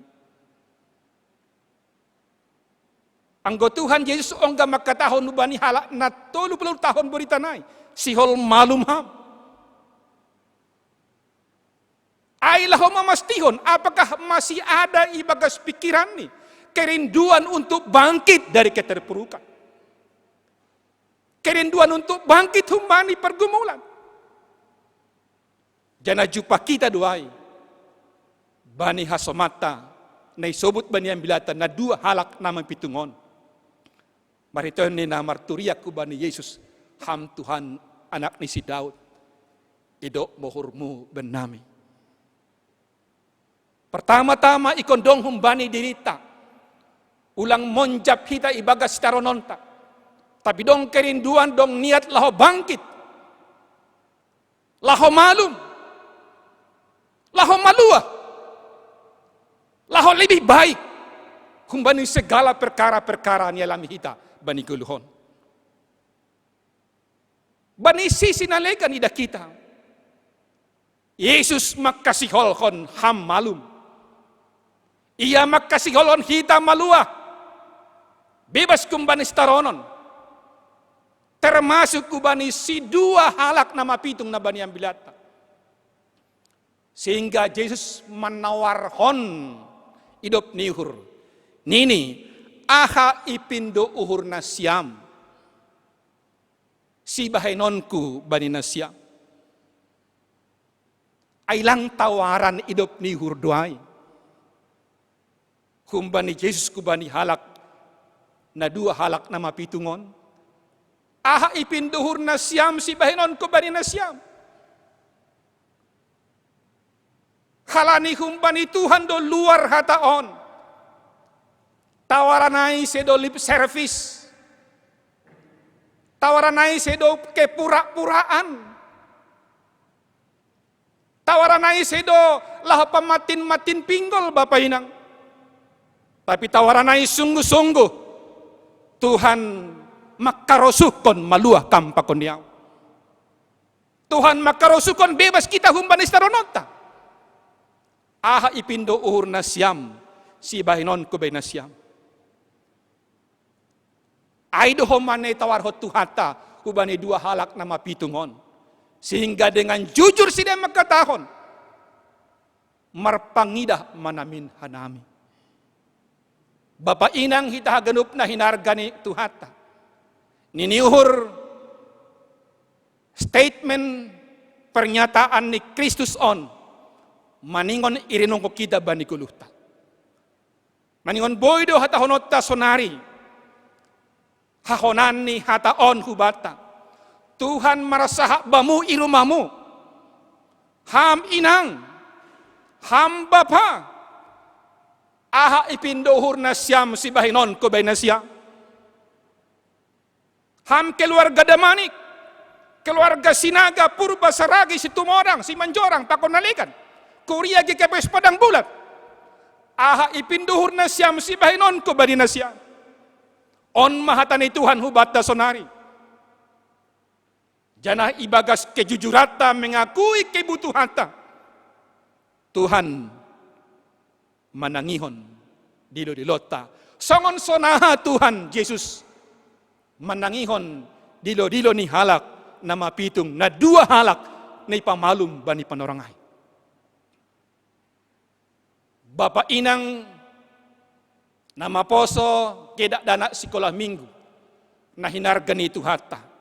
Anggo Tuhan Jesus ongga mangkatahon hubani halak na tolu pulu tahun borita nai, "Sihol malum ham." Ai laho mamastihon, apakah masih ada ibagas pikiranni kerinduan untuk bangkit dari keterpurukan, kerinduan untuk bangkit humbani pergumulan. Janah jumpah hita do ai bani hasomanta na isobut bani ambilata na dua halak na mapitung on. Marhiteon ni na marturiak hubani Jesus, "Ham Tuhan, Anak ni si Daud, idok ma uhurmu bennami." Pertama-tama ingkon dong humbani dirinta, ulang monjab hita ibagas sitarononta, tapi dong kerinduan, dong niat laho bangkit, laho malum, laho maluah, laho lebih baik humbani segala perkara-perkara nialami hita bani goluh on. Bani sisi na legan idah hita, Jesus mangkasiholhon ham malum. Ia mangkasiholhon hita maluah, bebas humbani sitaronon, termasuk hubani sidua halak na mapitung na bani ambilanta. Sehingga Jesus manawarhon idop ni uhur, nini, "Aha ipindo uhur nasiam, sibahenonku bani nasiam?" Ai lang tawaran idop ni uhur do ai humbani Jesus hubani halak na dua halak na mapitung on, "Aha ipindo uhur nasiam, sibahenonku bani nasiam?" Halani humbani Tuhan do luar hata on. Tawaran ai sedo lip service. Tawaran ai sedo kepura-puraan. Tawaran ai sedo laho pamantin-mantin pinggol, bapa inang. Tapi tawaran ai sungguh-sungguh, "Tuhan, mangkarosuhkon maluah Ham pakon ni ahu." Tuhan mangkarosuhkon bebas hita humbani sitarononta. "Aha ipindo uhur nasiam, sibahenonku bani nasiam?" Ai do homa na itawarhon Tuhanta hubani dua halak na mapitung on, sehingga dengan jujur sidea mangkatahon, marpangidah manamin hanami. Bapa inang hita haganup na hinarga ni Tuhanta. Niniuhur statement, pernyataan ni Kristus on, maningon irinungko kita bani guluhta. Maningon boi do hatahononta sonari, hahonan ni hata on hubata. Tuhan marsaha bamu i rumamu. Ham inang, ham bapa, aha ipindohur nasiam sibahinon ko bai nasiam. Ham keluarga Damanik, keluarga Sinaga, Purba, Saragi, Situmorang, Simanjorang, pakon na legan. Kuria GKPS Padang Bulat. Aha ipindohur nasiam sibahinon ko bani nasiam. On ma hata ni Tuhan hubata sonari. Janah ibagas kejujuranta mengakui kebutuhanta, Tuhan manangihon dilo-dilonta. Songon sonaha Tuhan Jesus manangihon dilo-dilo ni halak na mapitung, na dua halak na ipamalum bani panorang ai. Bapa inang na maposo, kedak danak sikolah minggu, na hinarga ni Tuhanta.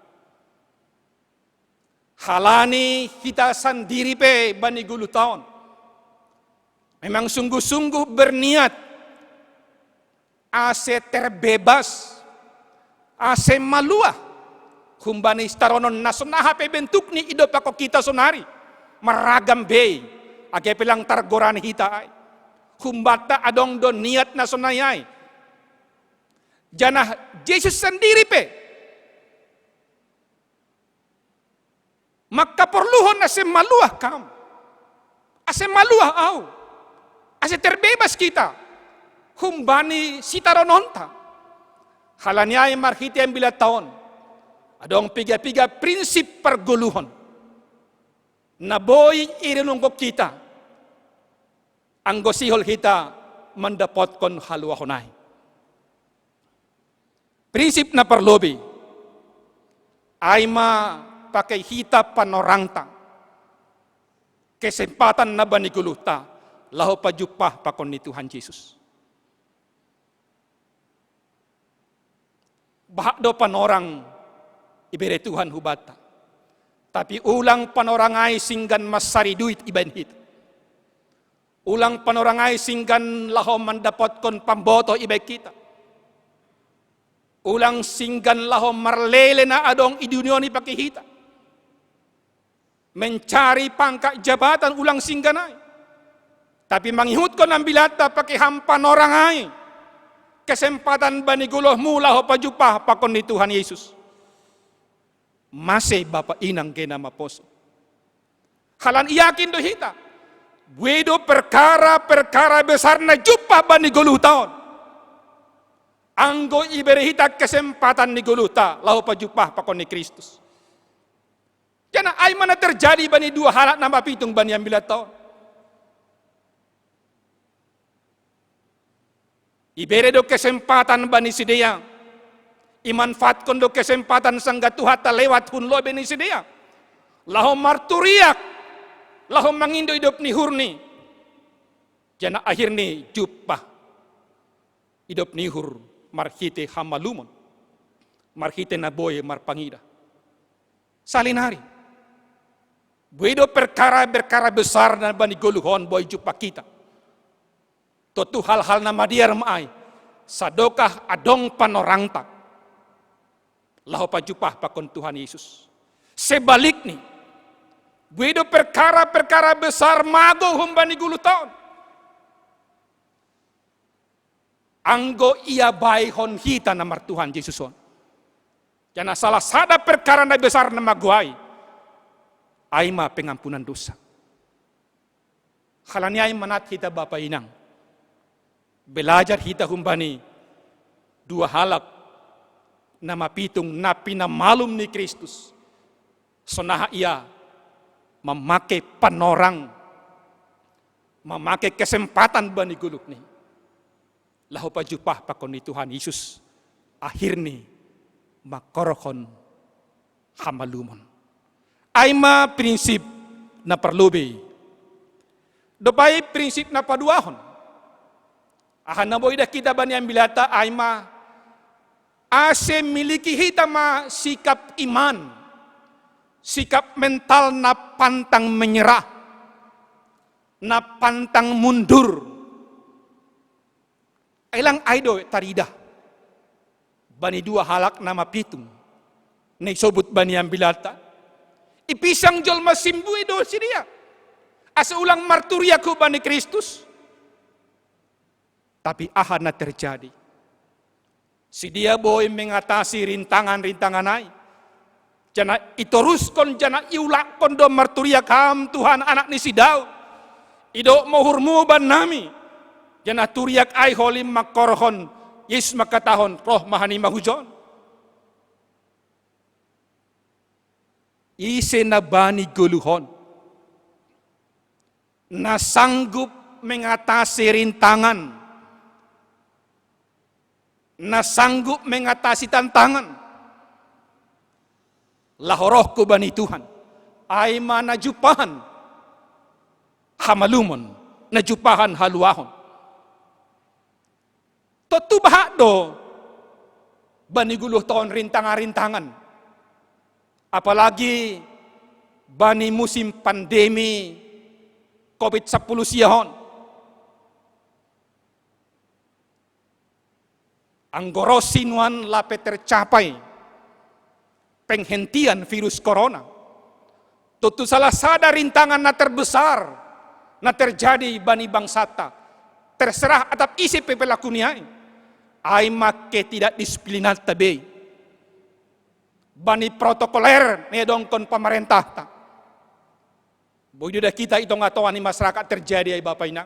Halani hita sandiri pe bani guluhta on memang sungguh-sungguh berniat ase terbebas, ase maluah humbani sitaronon na sonaha pe bentukni idompakkon hita sonari, maragam bei, age pe lang targorani hita ai. Humbanta adong do niat na sonai ai. Janah Jesus sandiri pe mangkaporluhon ase maluah kam, ase maluah au, ase terbebas hita humbani sitarononta. Halani ai marhite ambilanta on, adong piga-piga prinsip pargoluhon na boi irenungkon hita, anggo sihol hita mandapotkon haluahon ai. Prinsip na parlobei, ai ma pakei hita panorangta, kesempatan na bani goluhta, laho pajumpah pakon ni Tuhan Jesus. Bahat do panorang ibere Tuhan hubanta. Tapi ulang panorang ai singgan mansari duit ibaen hita. Ulang panorang ai singgan laho mandapotkon pambotoh ibaen hita. Ulang singgan laho marlele na adong i dunia on ipakei hita. Mencari pangkat jabatan ulang singgan ai. Tapi mangihutkon ambilanta pakei ham panorang ai. Kesempatan bani goluhmu laho pajumpah pakon ni Tuhan Jesus. Mase bapa inang gena maposo. Halani yakin do hita. Buei do perkara-perkara besar na jumpah bani goluhta on. Anggo ibere hita kesempatan ni goluhta, laho pajumpah pakon ni Kristus. Janah ai ma na terjadi bani dua halak na mapitung bani ambilanta on. Ibere do kesempatan bani sidea. Imanfaatkon do kesempatan sanggah Tuhanta lewat hun lobei ni sidea. Laho marturiak, laho mangindo idop ni uhurni. Janah akhirni jumpah idop ni uhur marhite hamalumon, marhite na boi marpangidah. Salinari. Buei do perkara-perkara besar na bani goluh on boi jumpah hita. Tontu hal-hal na madear ma ai, sadokah adong panorangta laho pajumpah pakon Tuhan Yesus. Sebalikni, buei do perkara-perkara besar mago humbani goluhta on, anggo iabaihon hita na martuhan Jesus on. Janah salah sada perkara na besar na mago ai, ai ma pengampunan dosa. Halani ai manat hita bapa inang, belajar hita humbani dua halak na mapitung na pinamalum ni Kristus. Sonaha ia mamake panorang, mamake kesempatan bani goluhni laho pajumpah pakon ni Tuhan Yesus, akhirni mangkorhon hamalumon. Ai ma prinsip na parlobei. Dopai prinsip na paduahon. Aha na boi da kita bani ambilata ai ma, ase miliki hita ma sikap iman, sikap mental na pantang menyerah, na pantang mundur. Ai lang ai do tarida bani dua halak na mapitung na isobut bani ambilata. Ipisang jolma simbui do sidea asa ulang marturiak hubani Kristus. Tapi aha na terjadi? Sidea boi mengatasi rintangan-rintangan ai. Janah itoruskon janah iulakkon do marturiak, Ham Tuhan, Anak ni si Daud, idop ma uhurmu bannami. Janah turiak ai holi mangkorhon Yesus mangkatahon, roh ma hanima hujon. Ise na bani goluhon na sanggup mengatasi rintangan, na sanggup mengatasi tantangan? Laho roh hubani Tuhan, ai ma na jumpahan hamalumon, na jumpahan haluahon. Tontu bahat do bani goluhta on rintangan-rintangan, apalagi bani musim pandemi covid sampulu sia on. Anggo ro sinuan lape tercapai penghentian virus corona, tontu salah sada rintangan na terbesar na terjadi bani bangsata, terserah atap ise pe pelaku ni ai, ai ma ketidakdisiplinanta bei bani protokoler na niadongkon pamarentahta. Boi do da kita i tonga-tonga ni masyarakat terjadi ai, Bapa Inang.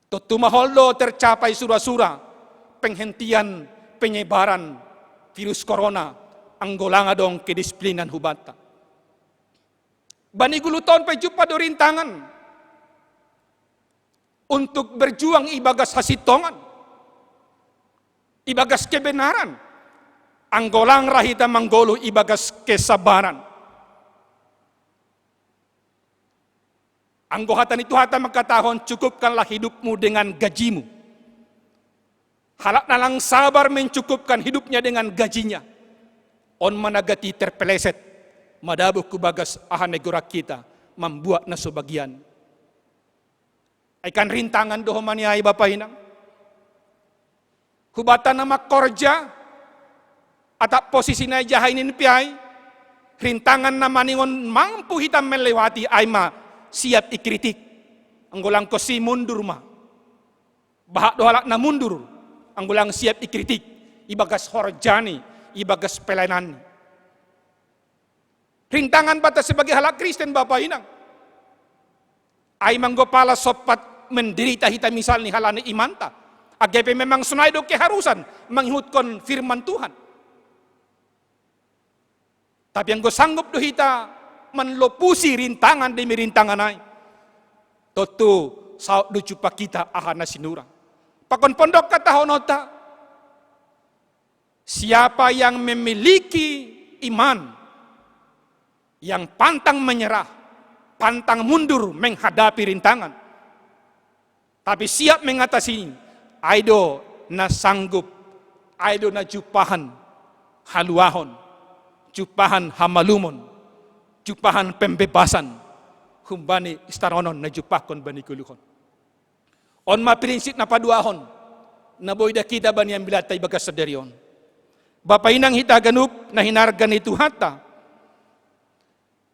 Tontu mahol do tercapai sura-sura penghentian penyebaran virus corona, anggo lang adong kedisiplinan hubanta. Bani goluhta on pe jumpa do rintangan untuk berjuang ibagas hasintongan, ibagas kebenaran, anggo lang ra hita manggoluh ibagas kesabaran. Anggo hata ni Tuhanta mangkatahon, cukupkanlah hidupmu dengan gajimu. Halak na lang sabar mencukupkan hidupnya dengan gajinya, on ma na gati terpeleset, madabuh hubagas aha na igoran hita, mambuat na so bagian. Ai kan rintangan do homa ni ai, Bapa Inang. Hubanta na mangkorja, atap posisi na ijaha i nin pe ai, rintangan na maningon mampu hita melewati ai ma siap ikritik, anggo lang konsi mundur ma. Bahat do halak na mundur anggo lang siap ikritik ibagas horjani, ibagas pelayananni. Rintangan banta sebagai halak Kristen, Bapa Inang. Ai ma anggo pala sompat menderita hita misal ni halani imanta, age pe memang sonai do keharusan mangihutkon firman Tuhan. Tapi anggo sanggup do hita manlopusi rintangan demi rintangan ai, tontu saut do jumpa hita aha na sinura. Pakon pondok katahononta, siapa yang memiliki iman yang pantang menyerah, pantang mundur menghadapi rintangan, tapi siap mengatasi, ai do na sanggup, ai do na jumpahan haluahon, jumpahan hamalumon, jumpahan pembebasan humbani sitaronon na jumpahkon bani goluhon. On ma prinsip na paduahon na boi da hita bani ambilanta ibagas sadari on. Bapa Inang hita ganup na hinarga ni Tuhanta,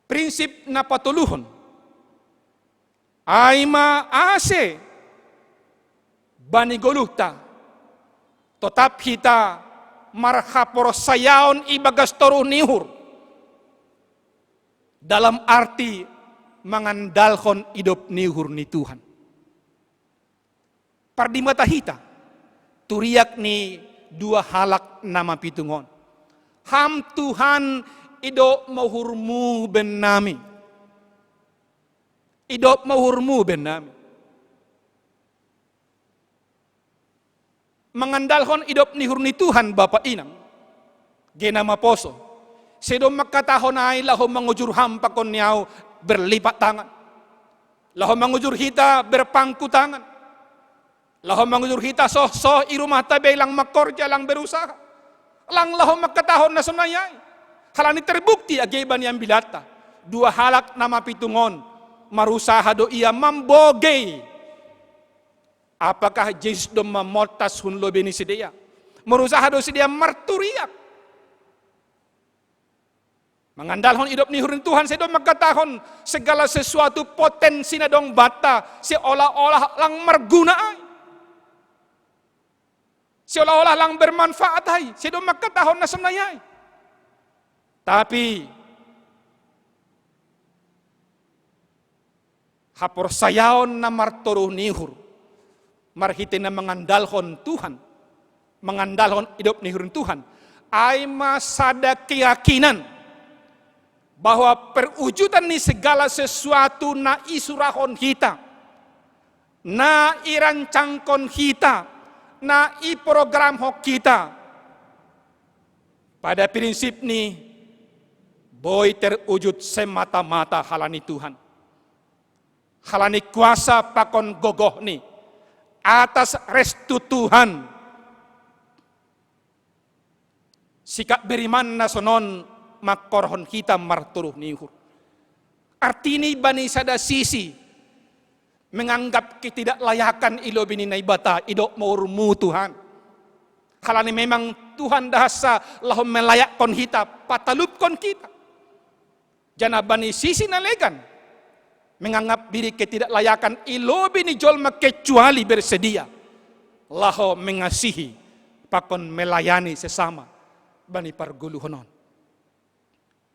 prinsip na patoluhon, ai ma ase bani goluhta totap hita marhaporsayaon ibagas toruh ni uhur, dalam arti mangandalhon idop ni uhur ni Tuhan. Pardimata hita tu riak ni dua halak na mapitung on. Ham Tuhan, idop ma uhurmu bennami. Idop ma uhurmu bennami. Mangandalhon idop ni uhur ni Tuhan, Bapa Inang, gena maposo. Sedo mangkatahon ai laho mangujur Ham pakon ni ahu, berlipat tangan. Laho mangujur hita berpangku tangan. Laho mangujur hita soh-soh i rumah ta be lang makorja, lang berusaha. Lang laho mangkatahon na sonai ai. Halani terbukti age bani ambilatta. Dua halak na mapitung on marusaha do ia mambogei. Apakah Jesus do mamoltas hun lobei ni sidea? Marusaha do sidea marturiak. Mangandalhon idop ni uhur ni Tuhan, sedo mangkatahon segala sesuatu potensi na dong banta seolah-olah lang marguna ai. Seolah-olah lang bermanfaat ai, sedo mangkatahon na sonai ai. Tapi haporsayaon na martoruh ni uhur, marhite na mangandalhon Tuhan, mangandalhon idop ni uhur ni Tuhan, ai ma sada keyakinan bahwa perwujudan ni segala sesuatu na isurahon hita, na irancangkon hita, na iprogramhon hita, pada prinsip ni boi terwujud semata-mata halani Tuhan. Halani kuasa pakon gogoh ni, atas restu Tuhan. Sikap beriman na sonon mangkorhon hita martoruh ni uhur. Artini bani sada sisi menganggap ketidaklayakan i lobei ni Naibata, idop ma uhurmu Tuhan. Halani memang Tuhan dahasa laho melayakkon hita, patalupkon hita. Janah bani sisi na legan, menganggap diri ketidaklayakan i lobei ni jolma kecuali bersedia laho mengasihi pakon melayani sesama bani pargoluhon on.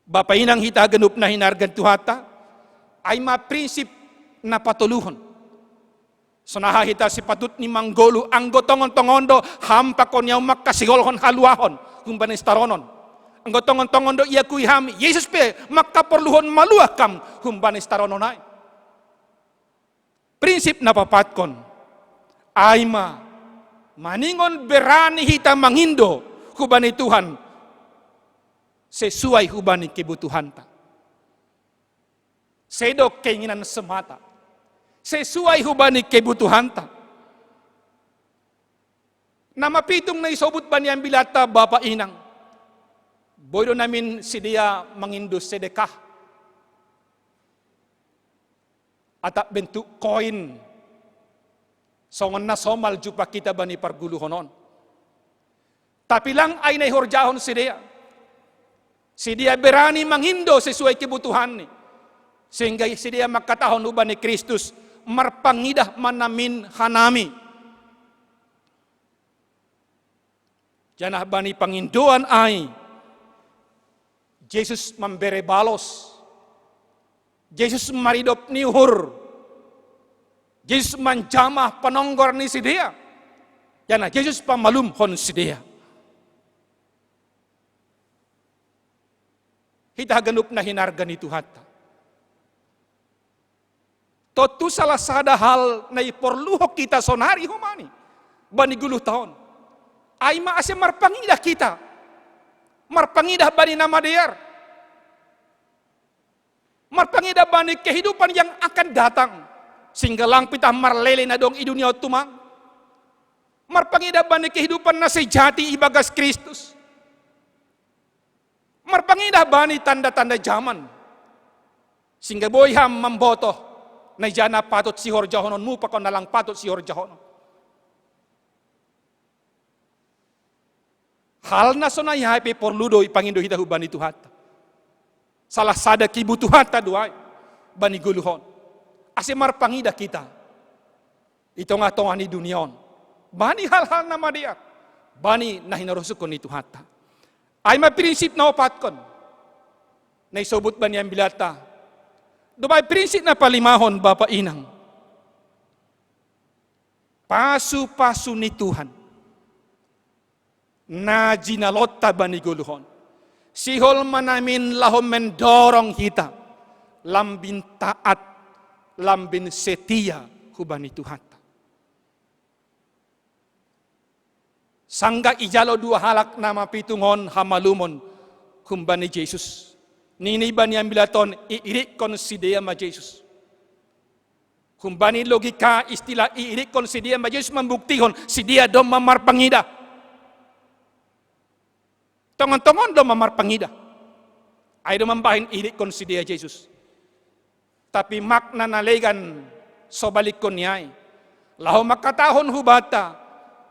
Bapa inang hita haganup na hinargan Tuhanta, ai ma prinsip na patoluhon. Sonaha hita sipatutni manggoluh anggo tongon-tongon do ham pakon ni ahu mangkasingolhon haluahon humbani sitaronon. Anggo tongon-tongon do iakui ham, Jesus pe mangkaporluhon maluah kam humbani sitaronon ai. Prinsip na papatkon, ai ma maningon berani hita mangindo hubani Tuhan sesuai hubani kebutuhanta. Sedo keinginan semata. Sesuai hubani kebutuhanta. Na mapitung na isobut bani ambilatta bapa inang. Boi do namin sidea mangindo sedekah. Atap bentuk koin. Songon na somal jumpang hita bani pargoluhon on. Tapi lang ai na ihorjahon sidea. Sidea berani mangindo sesuai kebutuhanni. Sehingga sidea mangkatahon hubani Kristus, marpangidah ma namin hanami. Janah bani pangindoan ai, Jesus mambere balos. Jesus maridop ni uhur. Jesus manjamah panonggor ni sidea. Janah Jesus pamalumhon sidea. Hita haganup na hinarga ni Tuhanta. Tontu salah sada hal na iporluhon hita sonari homani bani goluh taon. Ai ma ase marpangidah hita. Marpangidah bani na madear. Marpangidah bani kehidupan yang akan datang. Sehingga lang pitah marlele na dong i dunia on tumang. Marpangidah bani kehidupan na sejati ibagas Kristus. Marpangidah bani tanda-tanda jaman. Sehingga boi ham mambotoh na ija na patut sihorjahononmu pakon na lang patut sihorjahonon. Hal na sonai ai pe porlu do ipangindo hita hubani Tuhanta. Salah sada kebutuhanta do ai bani goluh on. Ase marpangidah hita i tongah-tongah ni dunia on. Bani hal-hal na madear. Bani na hinarosuhkon ni Tuhanta. Ai ma prinsip na opatkon na isobut bani ambilatta. Dob ai prinsip na palimahon bapa inang. Pasu-pasu ni Tuhan na jinalonta bani goluh on. Sihol ma namin laho mendorong hita lambin taat, lambin setia hubani Tuhanta. Sanggah ijalo dua halak na mapitung on hamalumon humbani Jesus. Nini bani ambilaton, iirikkon sidea ma Jesus. Humbani logika istilah iirikkon sidea ma Jesus mambuktihon sidea domma marpangida. Tongon-tongon domma marpangida. Ai do mambahen iirikkon sidea Jesus. Tapi makna na legan so balikkon ni ai. Laho mangkatahon hubata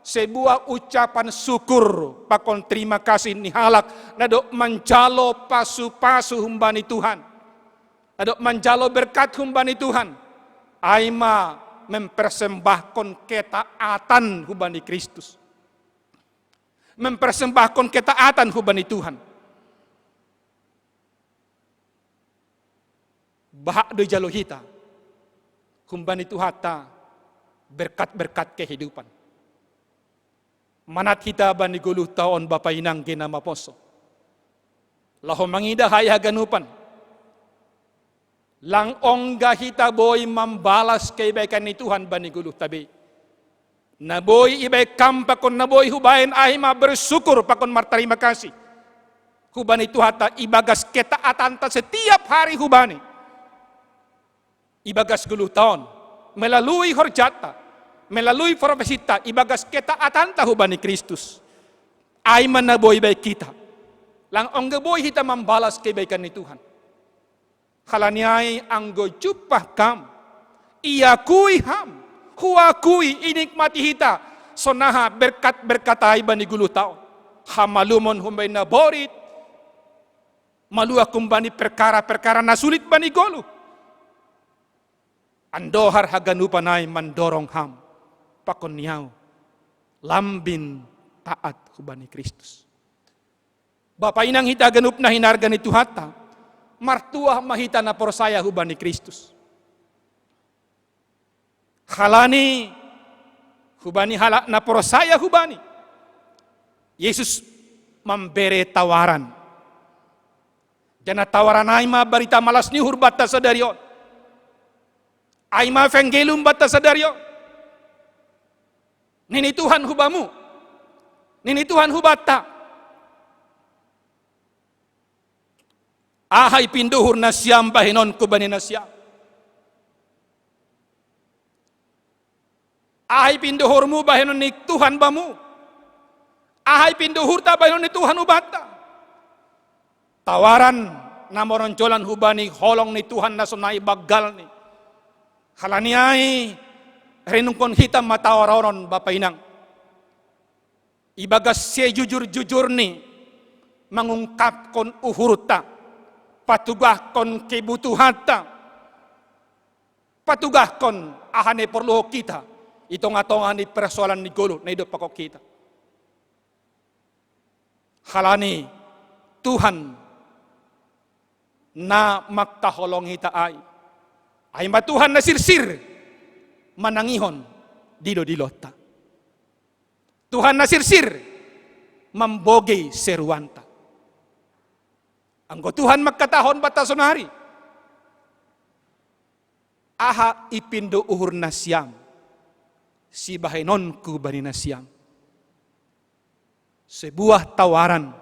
sebuah ucapan syukur pakon terima kasih ni halak na dob manjalo pasu-pasu humbani Tuhan. Na dob manjalo berkat humbani Tuhan. Ai ma mempersembahkon ketaatan humbani Kristus. Mempersembahkon ketaatan humbani Tuhan. Bahat do jalo hita humbani Tuhanta berkat-berkat kehidupan. Manat hita bani goluh taon bapa inang gena maposo. Laho mangidah ai haganupan. Lang ongga hita boi mambalas kebaikan ni Tuhan bani goluh tabe. Na boi ibaen kam pakon na boi hubaen ai ma bersyukur pakon martarima kasih. Hubani Tuhanta ibagas ketaatanta setiap hari hubani. Ibagas goluh taon. Melalui horjata. Melalui profesinta. Ibagas ketaatanta hubani Kristus. Ai ma na boi ibaen kita. Lang ongga boi hita mambalas kebaikan ni Tuhan. Halani ai anggo jumpah kam, iakui ham, huakui inikmati hita, sonaha berkat-berkat ai bani goluh taon. Hamalumon humbani na borit, maluah humbani perkara-perkara na sulit bani goluh. Andohar haganupan ai mandorong ham, pakon ni au, lambin taat hubani Kristus. Bapa inang hita ganup na hinarga ni Tuhanta, martuah ma hita na porsaya hubani Kristus. Halani hubani halak na porsaya hubani, Jesus mambere tawaran. Janah tawaran ai ma barita malas ni uhur banta sadari on. Ai ma evangelium banta sadari on. Nini Tuhan hubamu. Nini Tuhan hubanta. Aha ipindo uhur nasiam bahenonku bani nasiam. Aha ipindo uhurmu bahenon ni Tuhan bamu. Aha ipindo uhurta bahenon ni Tuhan hubanta. Tawaran na maronjolan hubani holong ni Tuhan na sonai banggalni. Halani ai renungkon hita ma tawaran on bapa inang. Ibagas sejujur-jujurni mangungkapkon uhurta, patugahkon kebutuhanta, patugahkon aha na iporluhon hita i tongah-tongah ni persoalan ni goluh na idop pakon hita. Halani Tuhan na mangkaholongi hita ai. Ai ma Tuhan na sirsir manangihon dilo-dilonta. Tuhan na sirsir mambogei seruanta. Anggo Tuhan mangkatahon banta sonari, aha ipindo uhur nasiam sibahenonku bani nasiam. Sebuah tawaran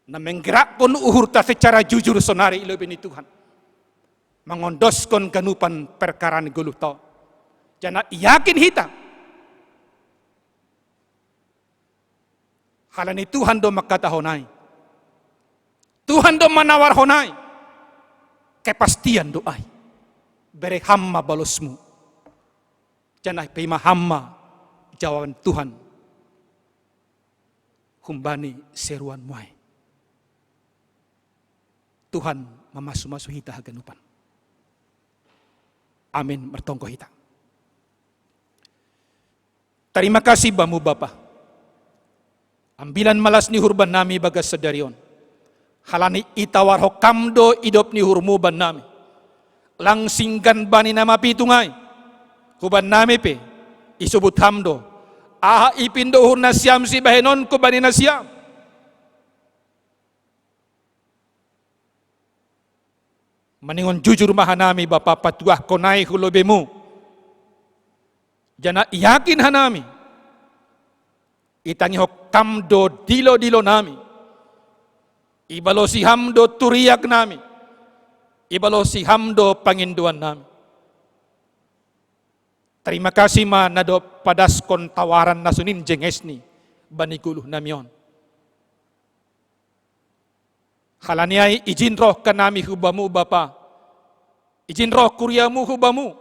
na menggerakkon uhurta secara jujur sonari i lobei ni Tuhan. Mangondoskon ganupan perkara ni goluhta on. Janah yakin hita. Halani Tuhan do mangkatahon ai. Tuhan do manawarhon ai. Kepastian do ai. Bere ham ma balosmu. Janah paima ham ma jawaban Tuhan humbani seruanmu ai. Tuhan mamasu-masu hita haganupan. Amin. Martonggo hita. Tarima kasih bamu Bapa. Ambilan malas ni uhur bannami bagas sadari on. Halani itawarhon Kam do idop ni uhurmu bannami. Lang singgan bani na mapitung ai. Hubannami pe isobut Ham do. Aha ipindo uhur nasiam sibahenonku bani nasiam. Maningon jujur ma hanami Bapa patuahkon ai hu lobeimu. Janah yakin hanami. Itangihon Kam do dilo-dilo nami. Ibalosi Ham do turiag nami, ibalosi Ham do panginduan nami. Tarima kasi ma na dob padaskon tawaran na sonin jengesni bani goluh nami on. Halani ai ijin roh hanami hu Bamu Bapa, ijin roh kuriaMu hu Bamu,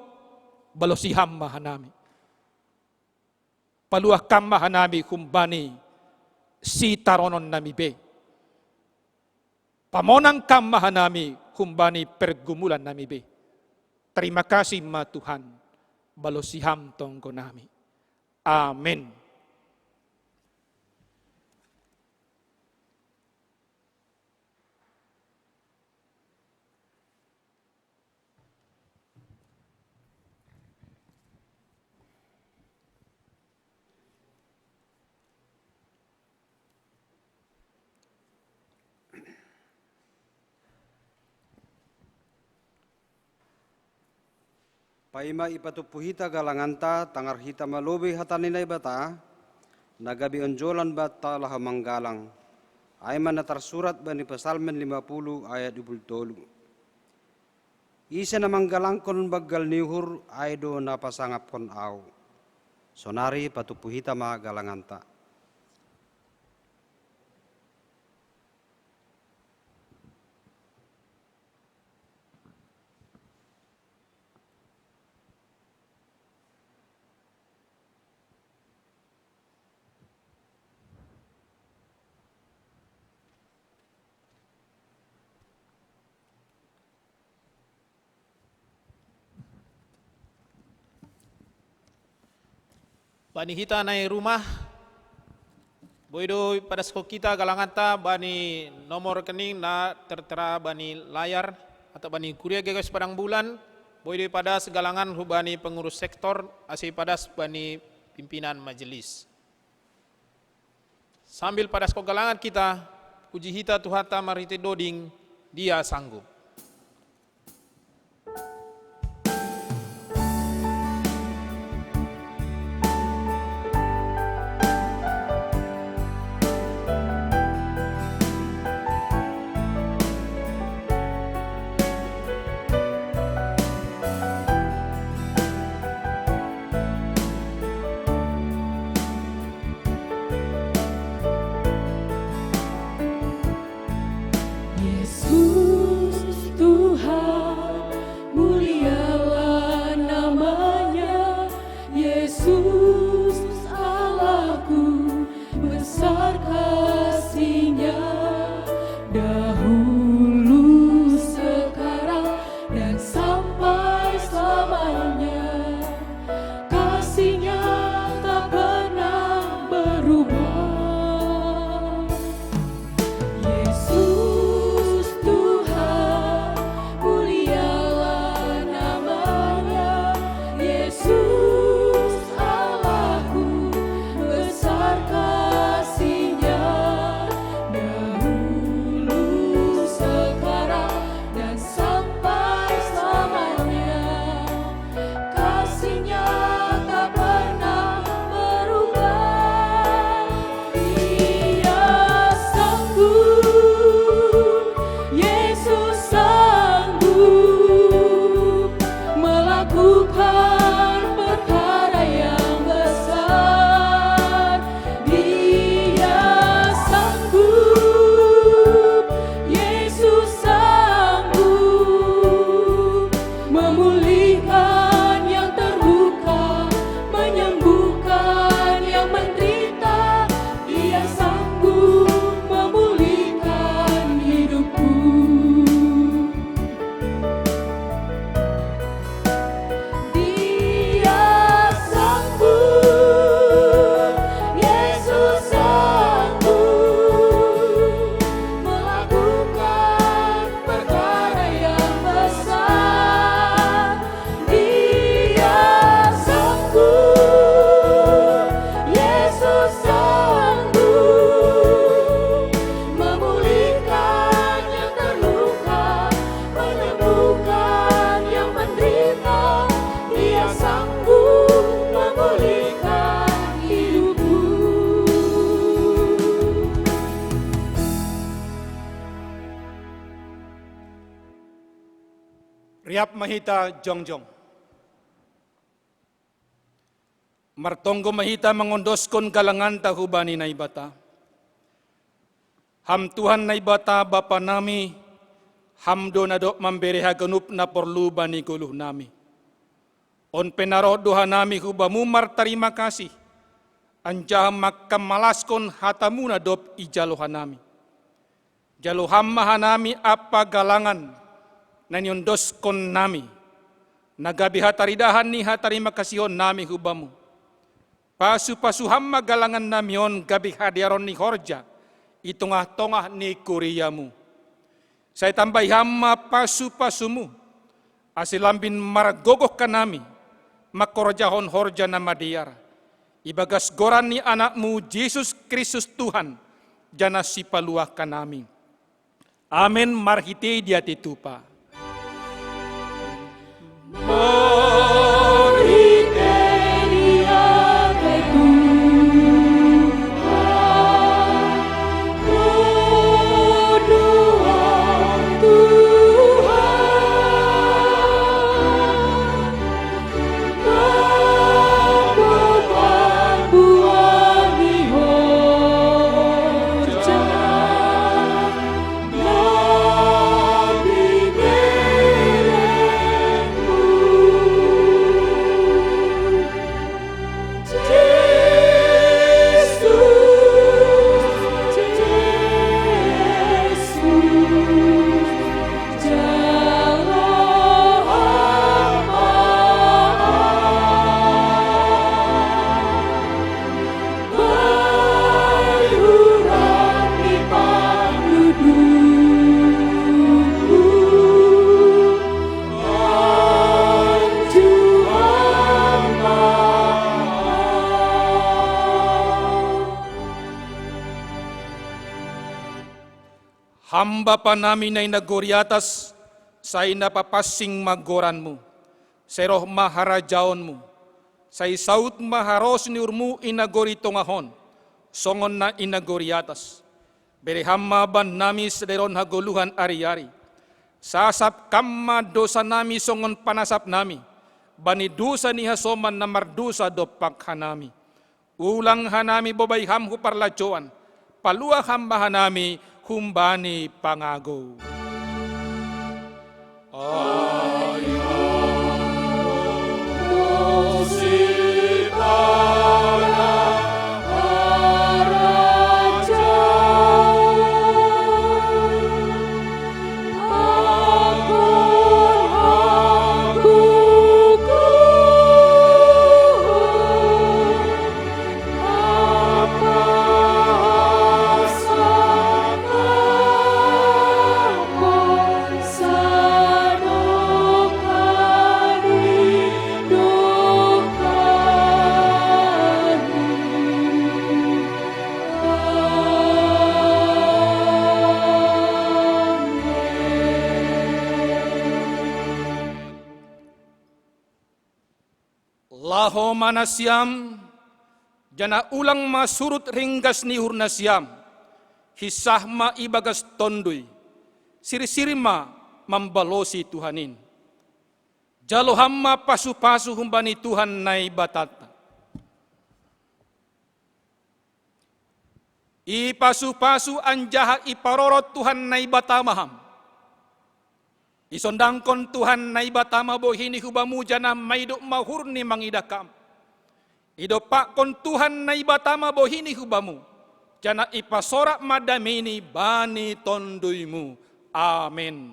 balosi Ham ma hanami. Paluah Kam ma hanami humbani sitaronon nami be. Pamonang Kam ma hanami humbani pergumulan nami be. Tarima kasi ma Tuhan, balosi Ham tonggo nami. Amen. Paima ipatumpu hita galanganta, tangar hita ma lobei hata ni Naibata, na gabe onjolan banta laho manggalang. Ai ma na tarsurat bani Psalmen lima puluh ayat dua puluh tolu. Ise na manggalangkon banggal ni uhur, ai do na pasangapkon ahu. Sonari patumpu hita ma galanganta. Bani hita na i rumah, boi do ipadaskon hita galanganta bani nomor rekening na tertera bani layar, atau bani Kuria G K S Padang Bulan, boi do ipadas galangan hubani pengurus sektor, ase ipadas bani pimpinan majelis. Sambil padaskon galangan hita, puji hita Tuhanta marhite doding, Dia sanggup. Yesus, Riap ma hita jongjong. Martonggo ma hita mangondoskon galanganta hubani Naibata. Ham Tuhan Naibata Bapa nami, Ham do na dob mambere haganup na porlu bani goluh nami. On pe na roh do hanami hu Bamu martarima kasih, anjaha mangkamalaskon hataMu na dob ijalo hanami. Jalo Ham ma hanami ampa galangan na niondoskon nami, na gabe hataridahan ni hatarima kasihon nami hu Bamu. Pasu-pasu Ham ma galangan nami on gabe hadearon ni horja i tongah-tongah ni kuriaMu. Sai tambai Ham ma pasu-pasuMu, ase lambin margogoh hanami mangkorjahon horja na madear, ibagas goran ni AnakMu Jesus Kristus Tuhan, janah Sipaluah hanami. Amen. Marhitei diatei tupa. Ham Bapa nami na i nagori atas, sai na papansing ma goranMu. Sai roh ma harajaonMu. Sai saud ma haros ni uhurMu i nagori tongah on, songon na i nagori atas. Bere Ham ma bannami sadari on hagoluhan ari-ari. Sasap Kam ma dosanami songon panasapnami bani dosa ni hasoman na mardosa dompak hanami. Ulang hanami bobai Ham hu parlajouan, paluah Ham ma hanami humbani pangagou. Laho ma nasiam, janah ulang ma surut ringgas ni uhur nasiam, hinsah ma ibagas Tonduy, sirsir ma mambalosi Tuhan in. Jalo Ham ma pasu-pasu humbani Tuhan Naibatanta. Ipasu-pasu anjaha iparorot Tuhan Naibata ma Ham. Isondangkon Tuhan Naibata ma bohini hu Bamu, janah maidop ma uhurni mangidah Kam. Idompakkon Tuhan Naibata ma bohini hu Bamu, janah ipasorak ma dameini bani Tonduymu. Amen.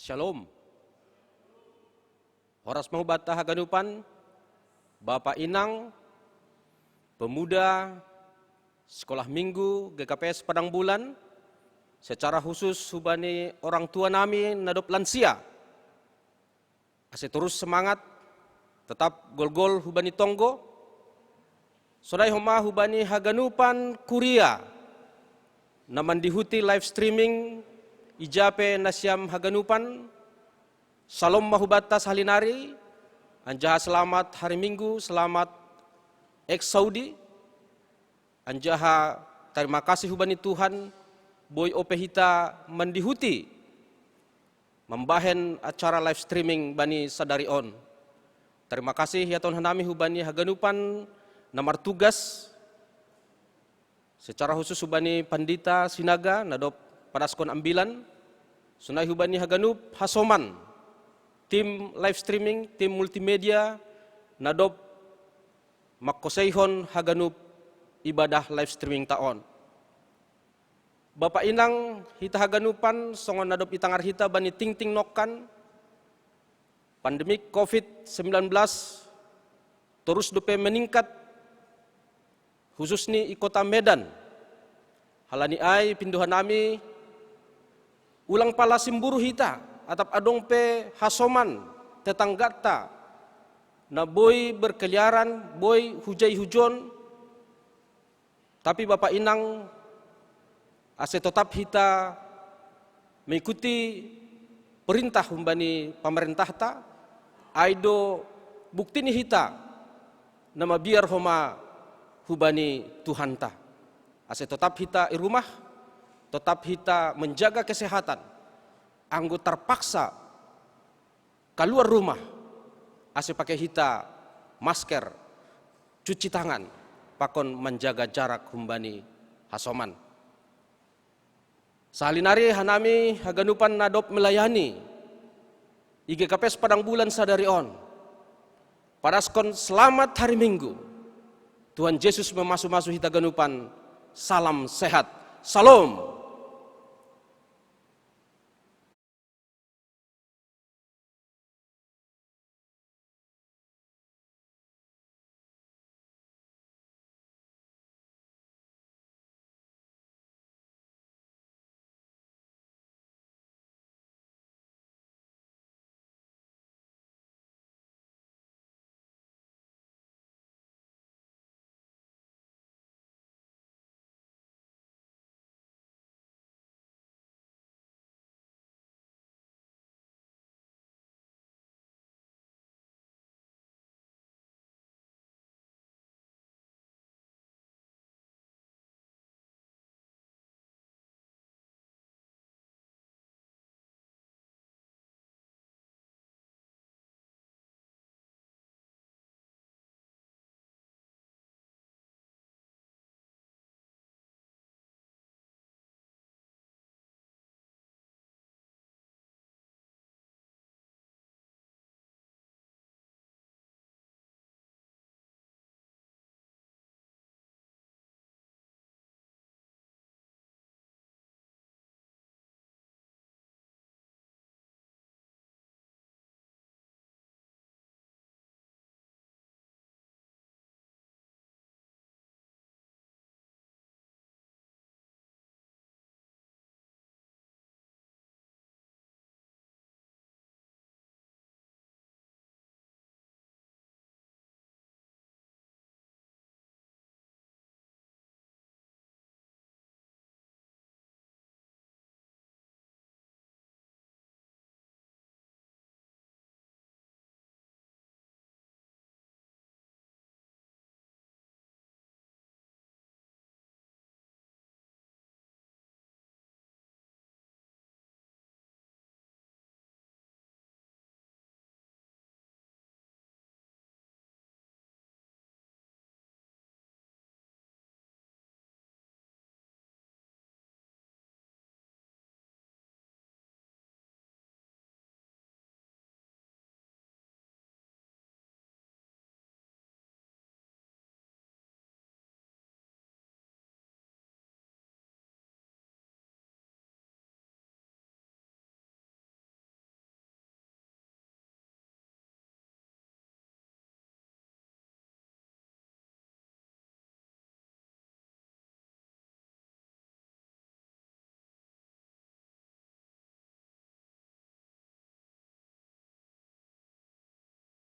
Shalom. Horas ma hubanta haganupan, Bapa Inang, pemuda, Sekolah Minggu G K P S Padang Bulan, Secara khusus hubani orang tua nami na dob lansia, ase torus semangat, tetap golgol hubani tonggo. Sonai homa hubani haganupan kuria na mandihuti live streaming, ija pe nasiam haganupan, salom ma hubanta sahalinari, anjaha selamat hari Minggu, selamat Exaudi. Anjaha tarima kasih hubani Tuhan, boi ope hita mandihuti mambahen acara live streaming bani sadari on. Tarima kasih ya Tuhan nami hubani haganupan na martugas, secara khusus hubani pandita sinaga na dob padaskon ambilan, sonai hubani haganup hasoman, tim live streaming, tim multimedia na dob mangkoseihon haganup ibadah live streaming ta on. Bapa inang, hita haganupan songon na dob itangar hita bani tingting nongkan, pandemik covid sembilan belas torus dope meningkat, khususni i kota Medan. Halani ai pindohan nami, ulang pala simburu hita, atap adong pe hasoman tetanggata na boi berkeliaran, boi hujai hujon, tapi Bapa inang, ase totap hita mengikuti perintah humbani pamarentahta, ai do bukti ni hita na mabiar homa hubani Tuhanta. Ase totap hita i rumah, totap hita menjaga kesehatan, anggo tarpaksa kaluar rumah, ase pake hita masker, cuci tangan, pakon manjaga jarak humbani hasoman. Sahalinari hanami haganupan na dob melayani i G K P S Padang Bulan sadari on, padaskon selamat hari Minggu. Tuhan Jesus mamasu-masu hita ganupan. Salam sehat. Salom.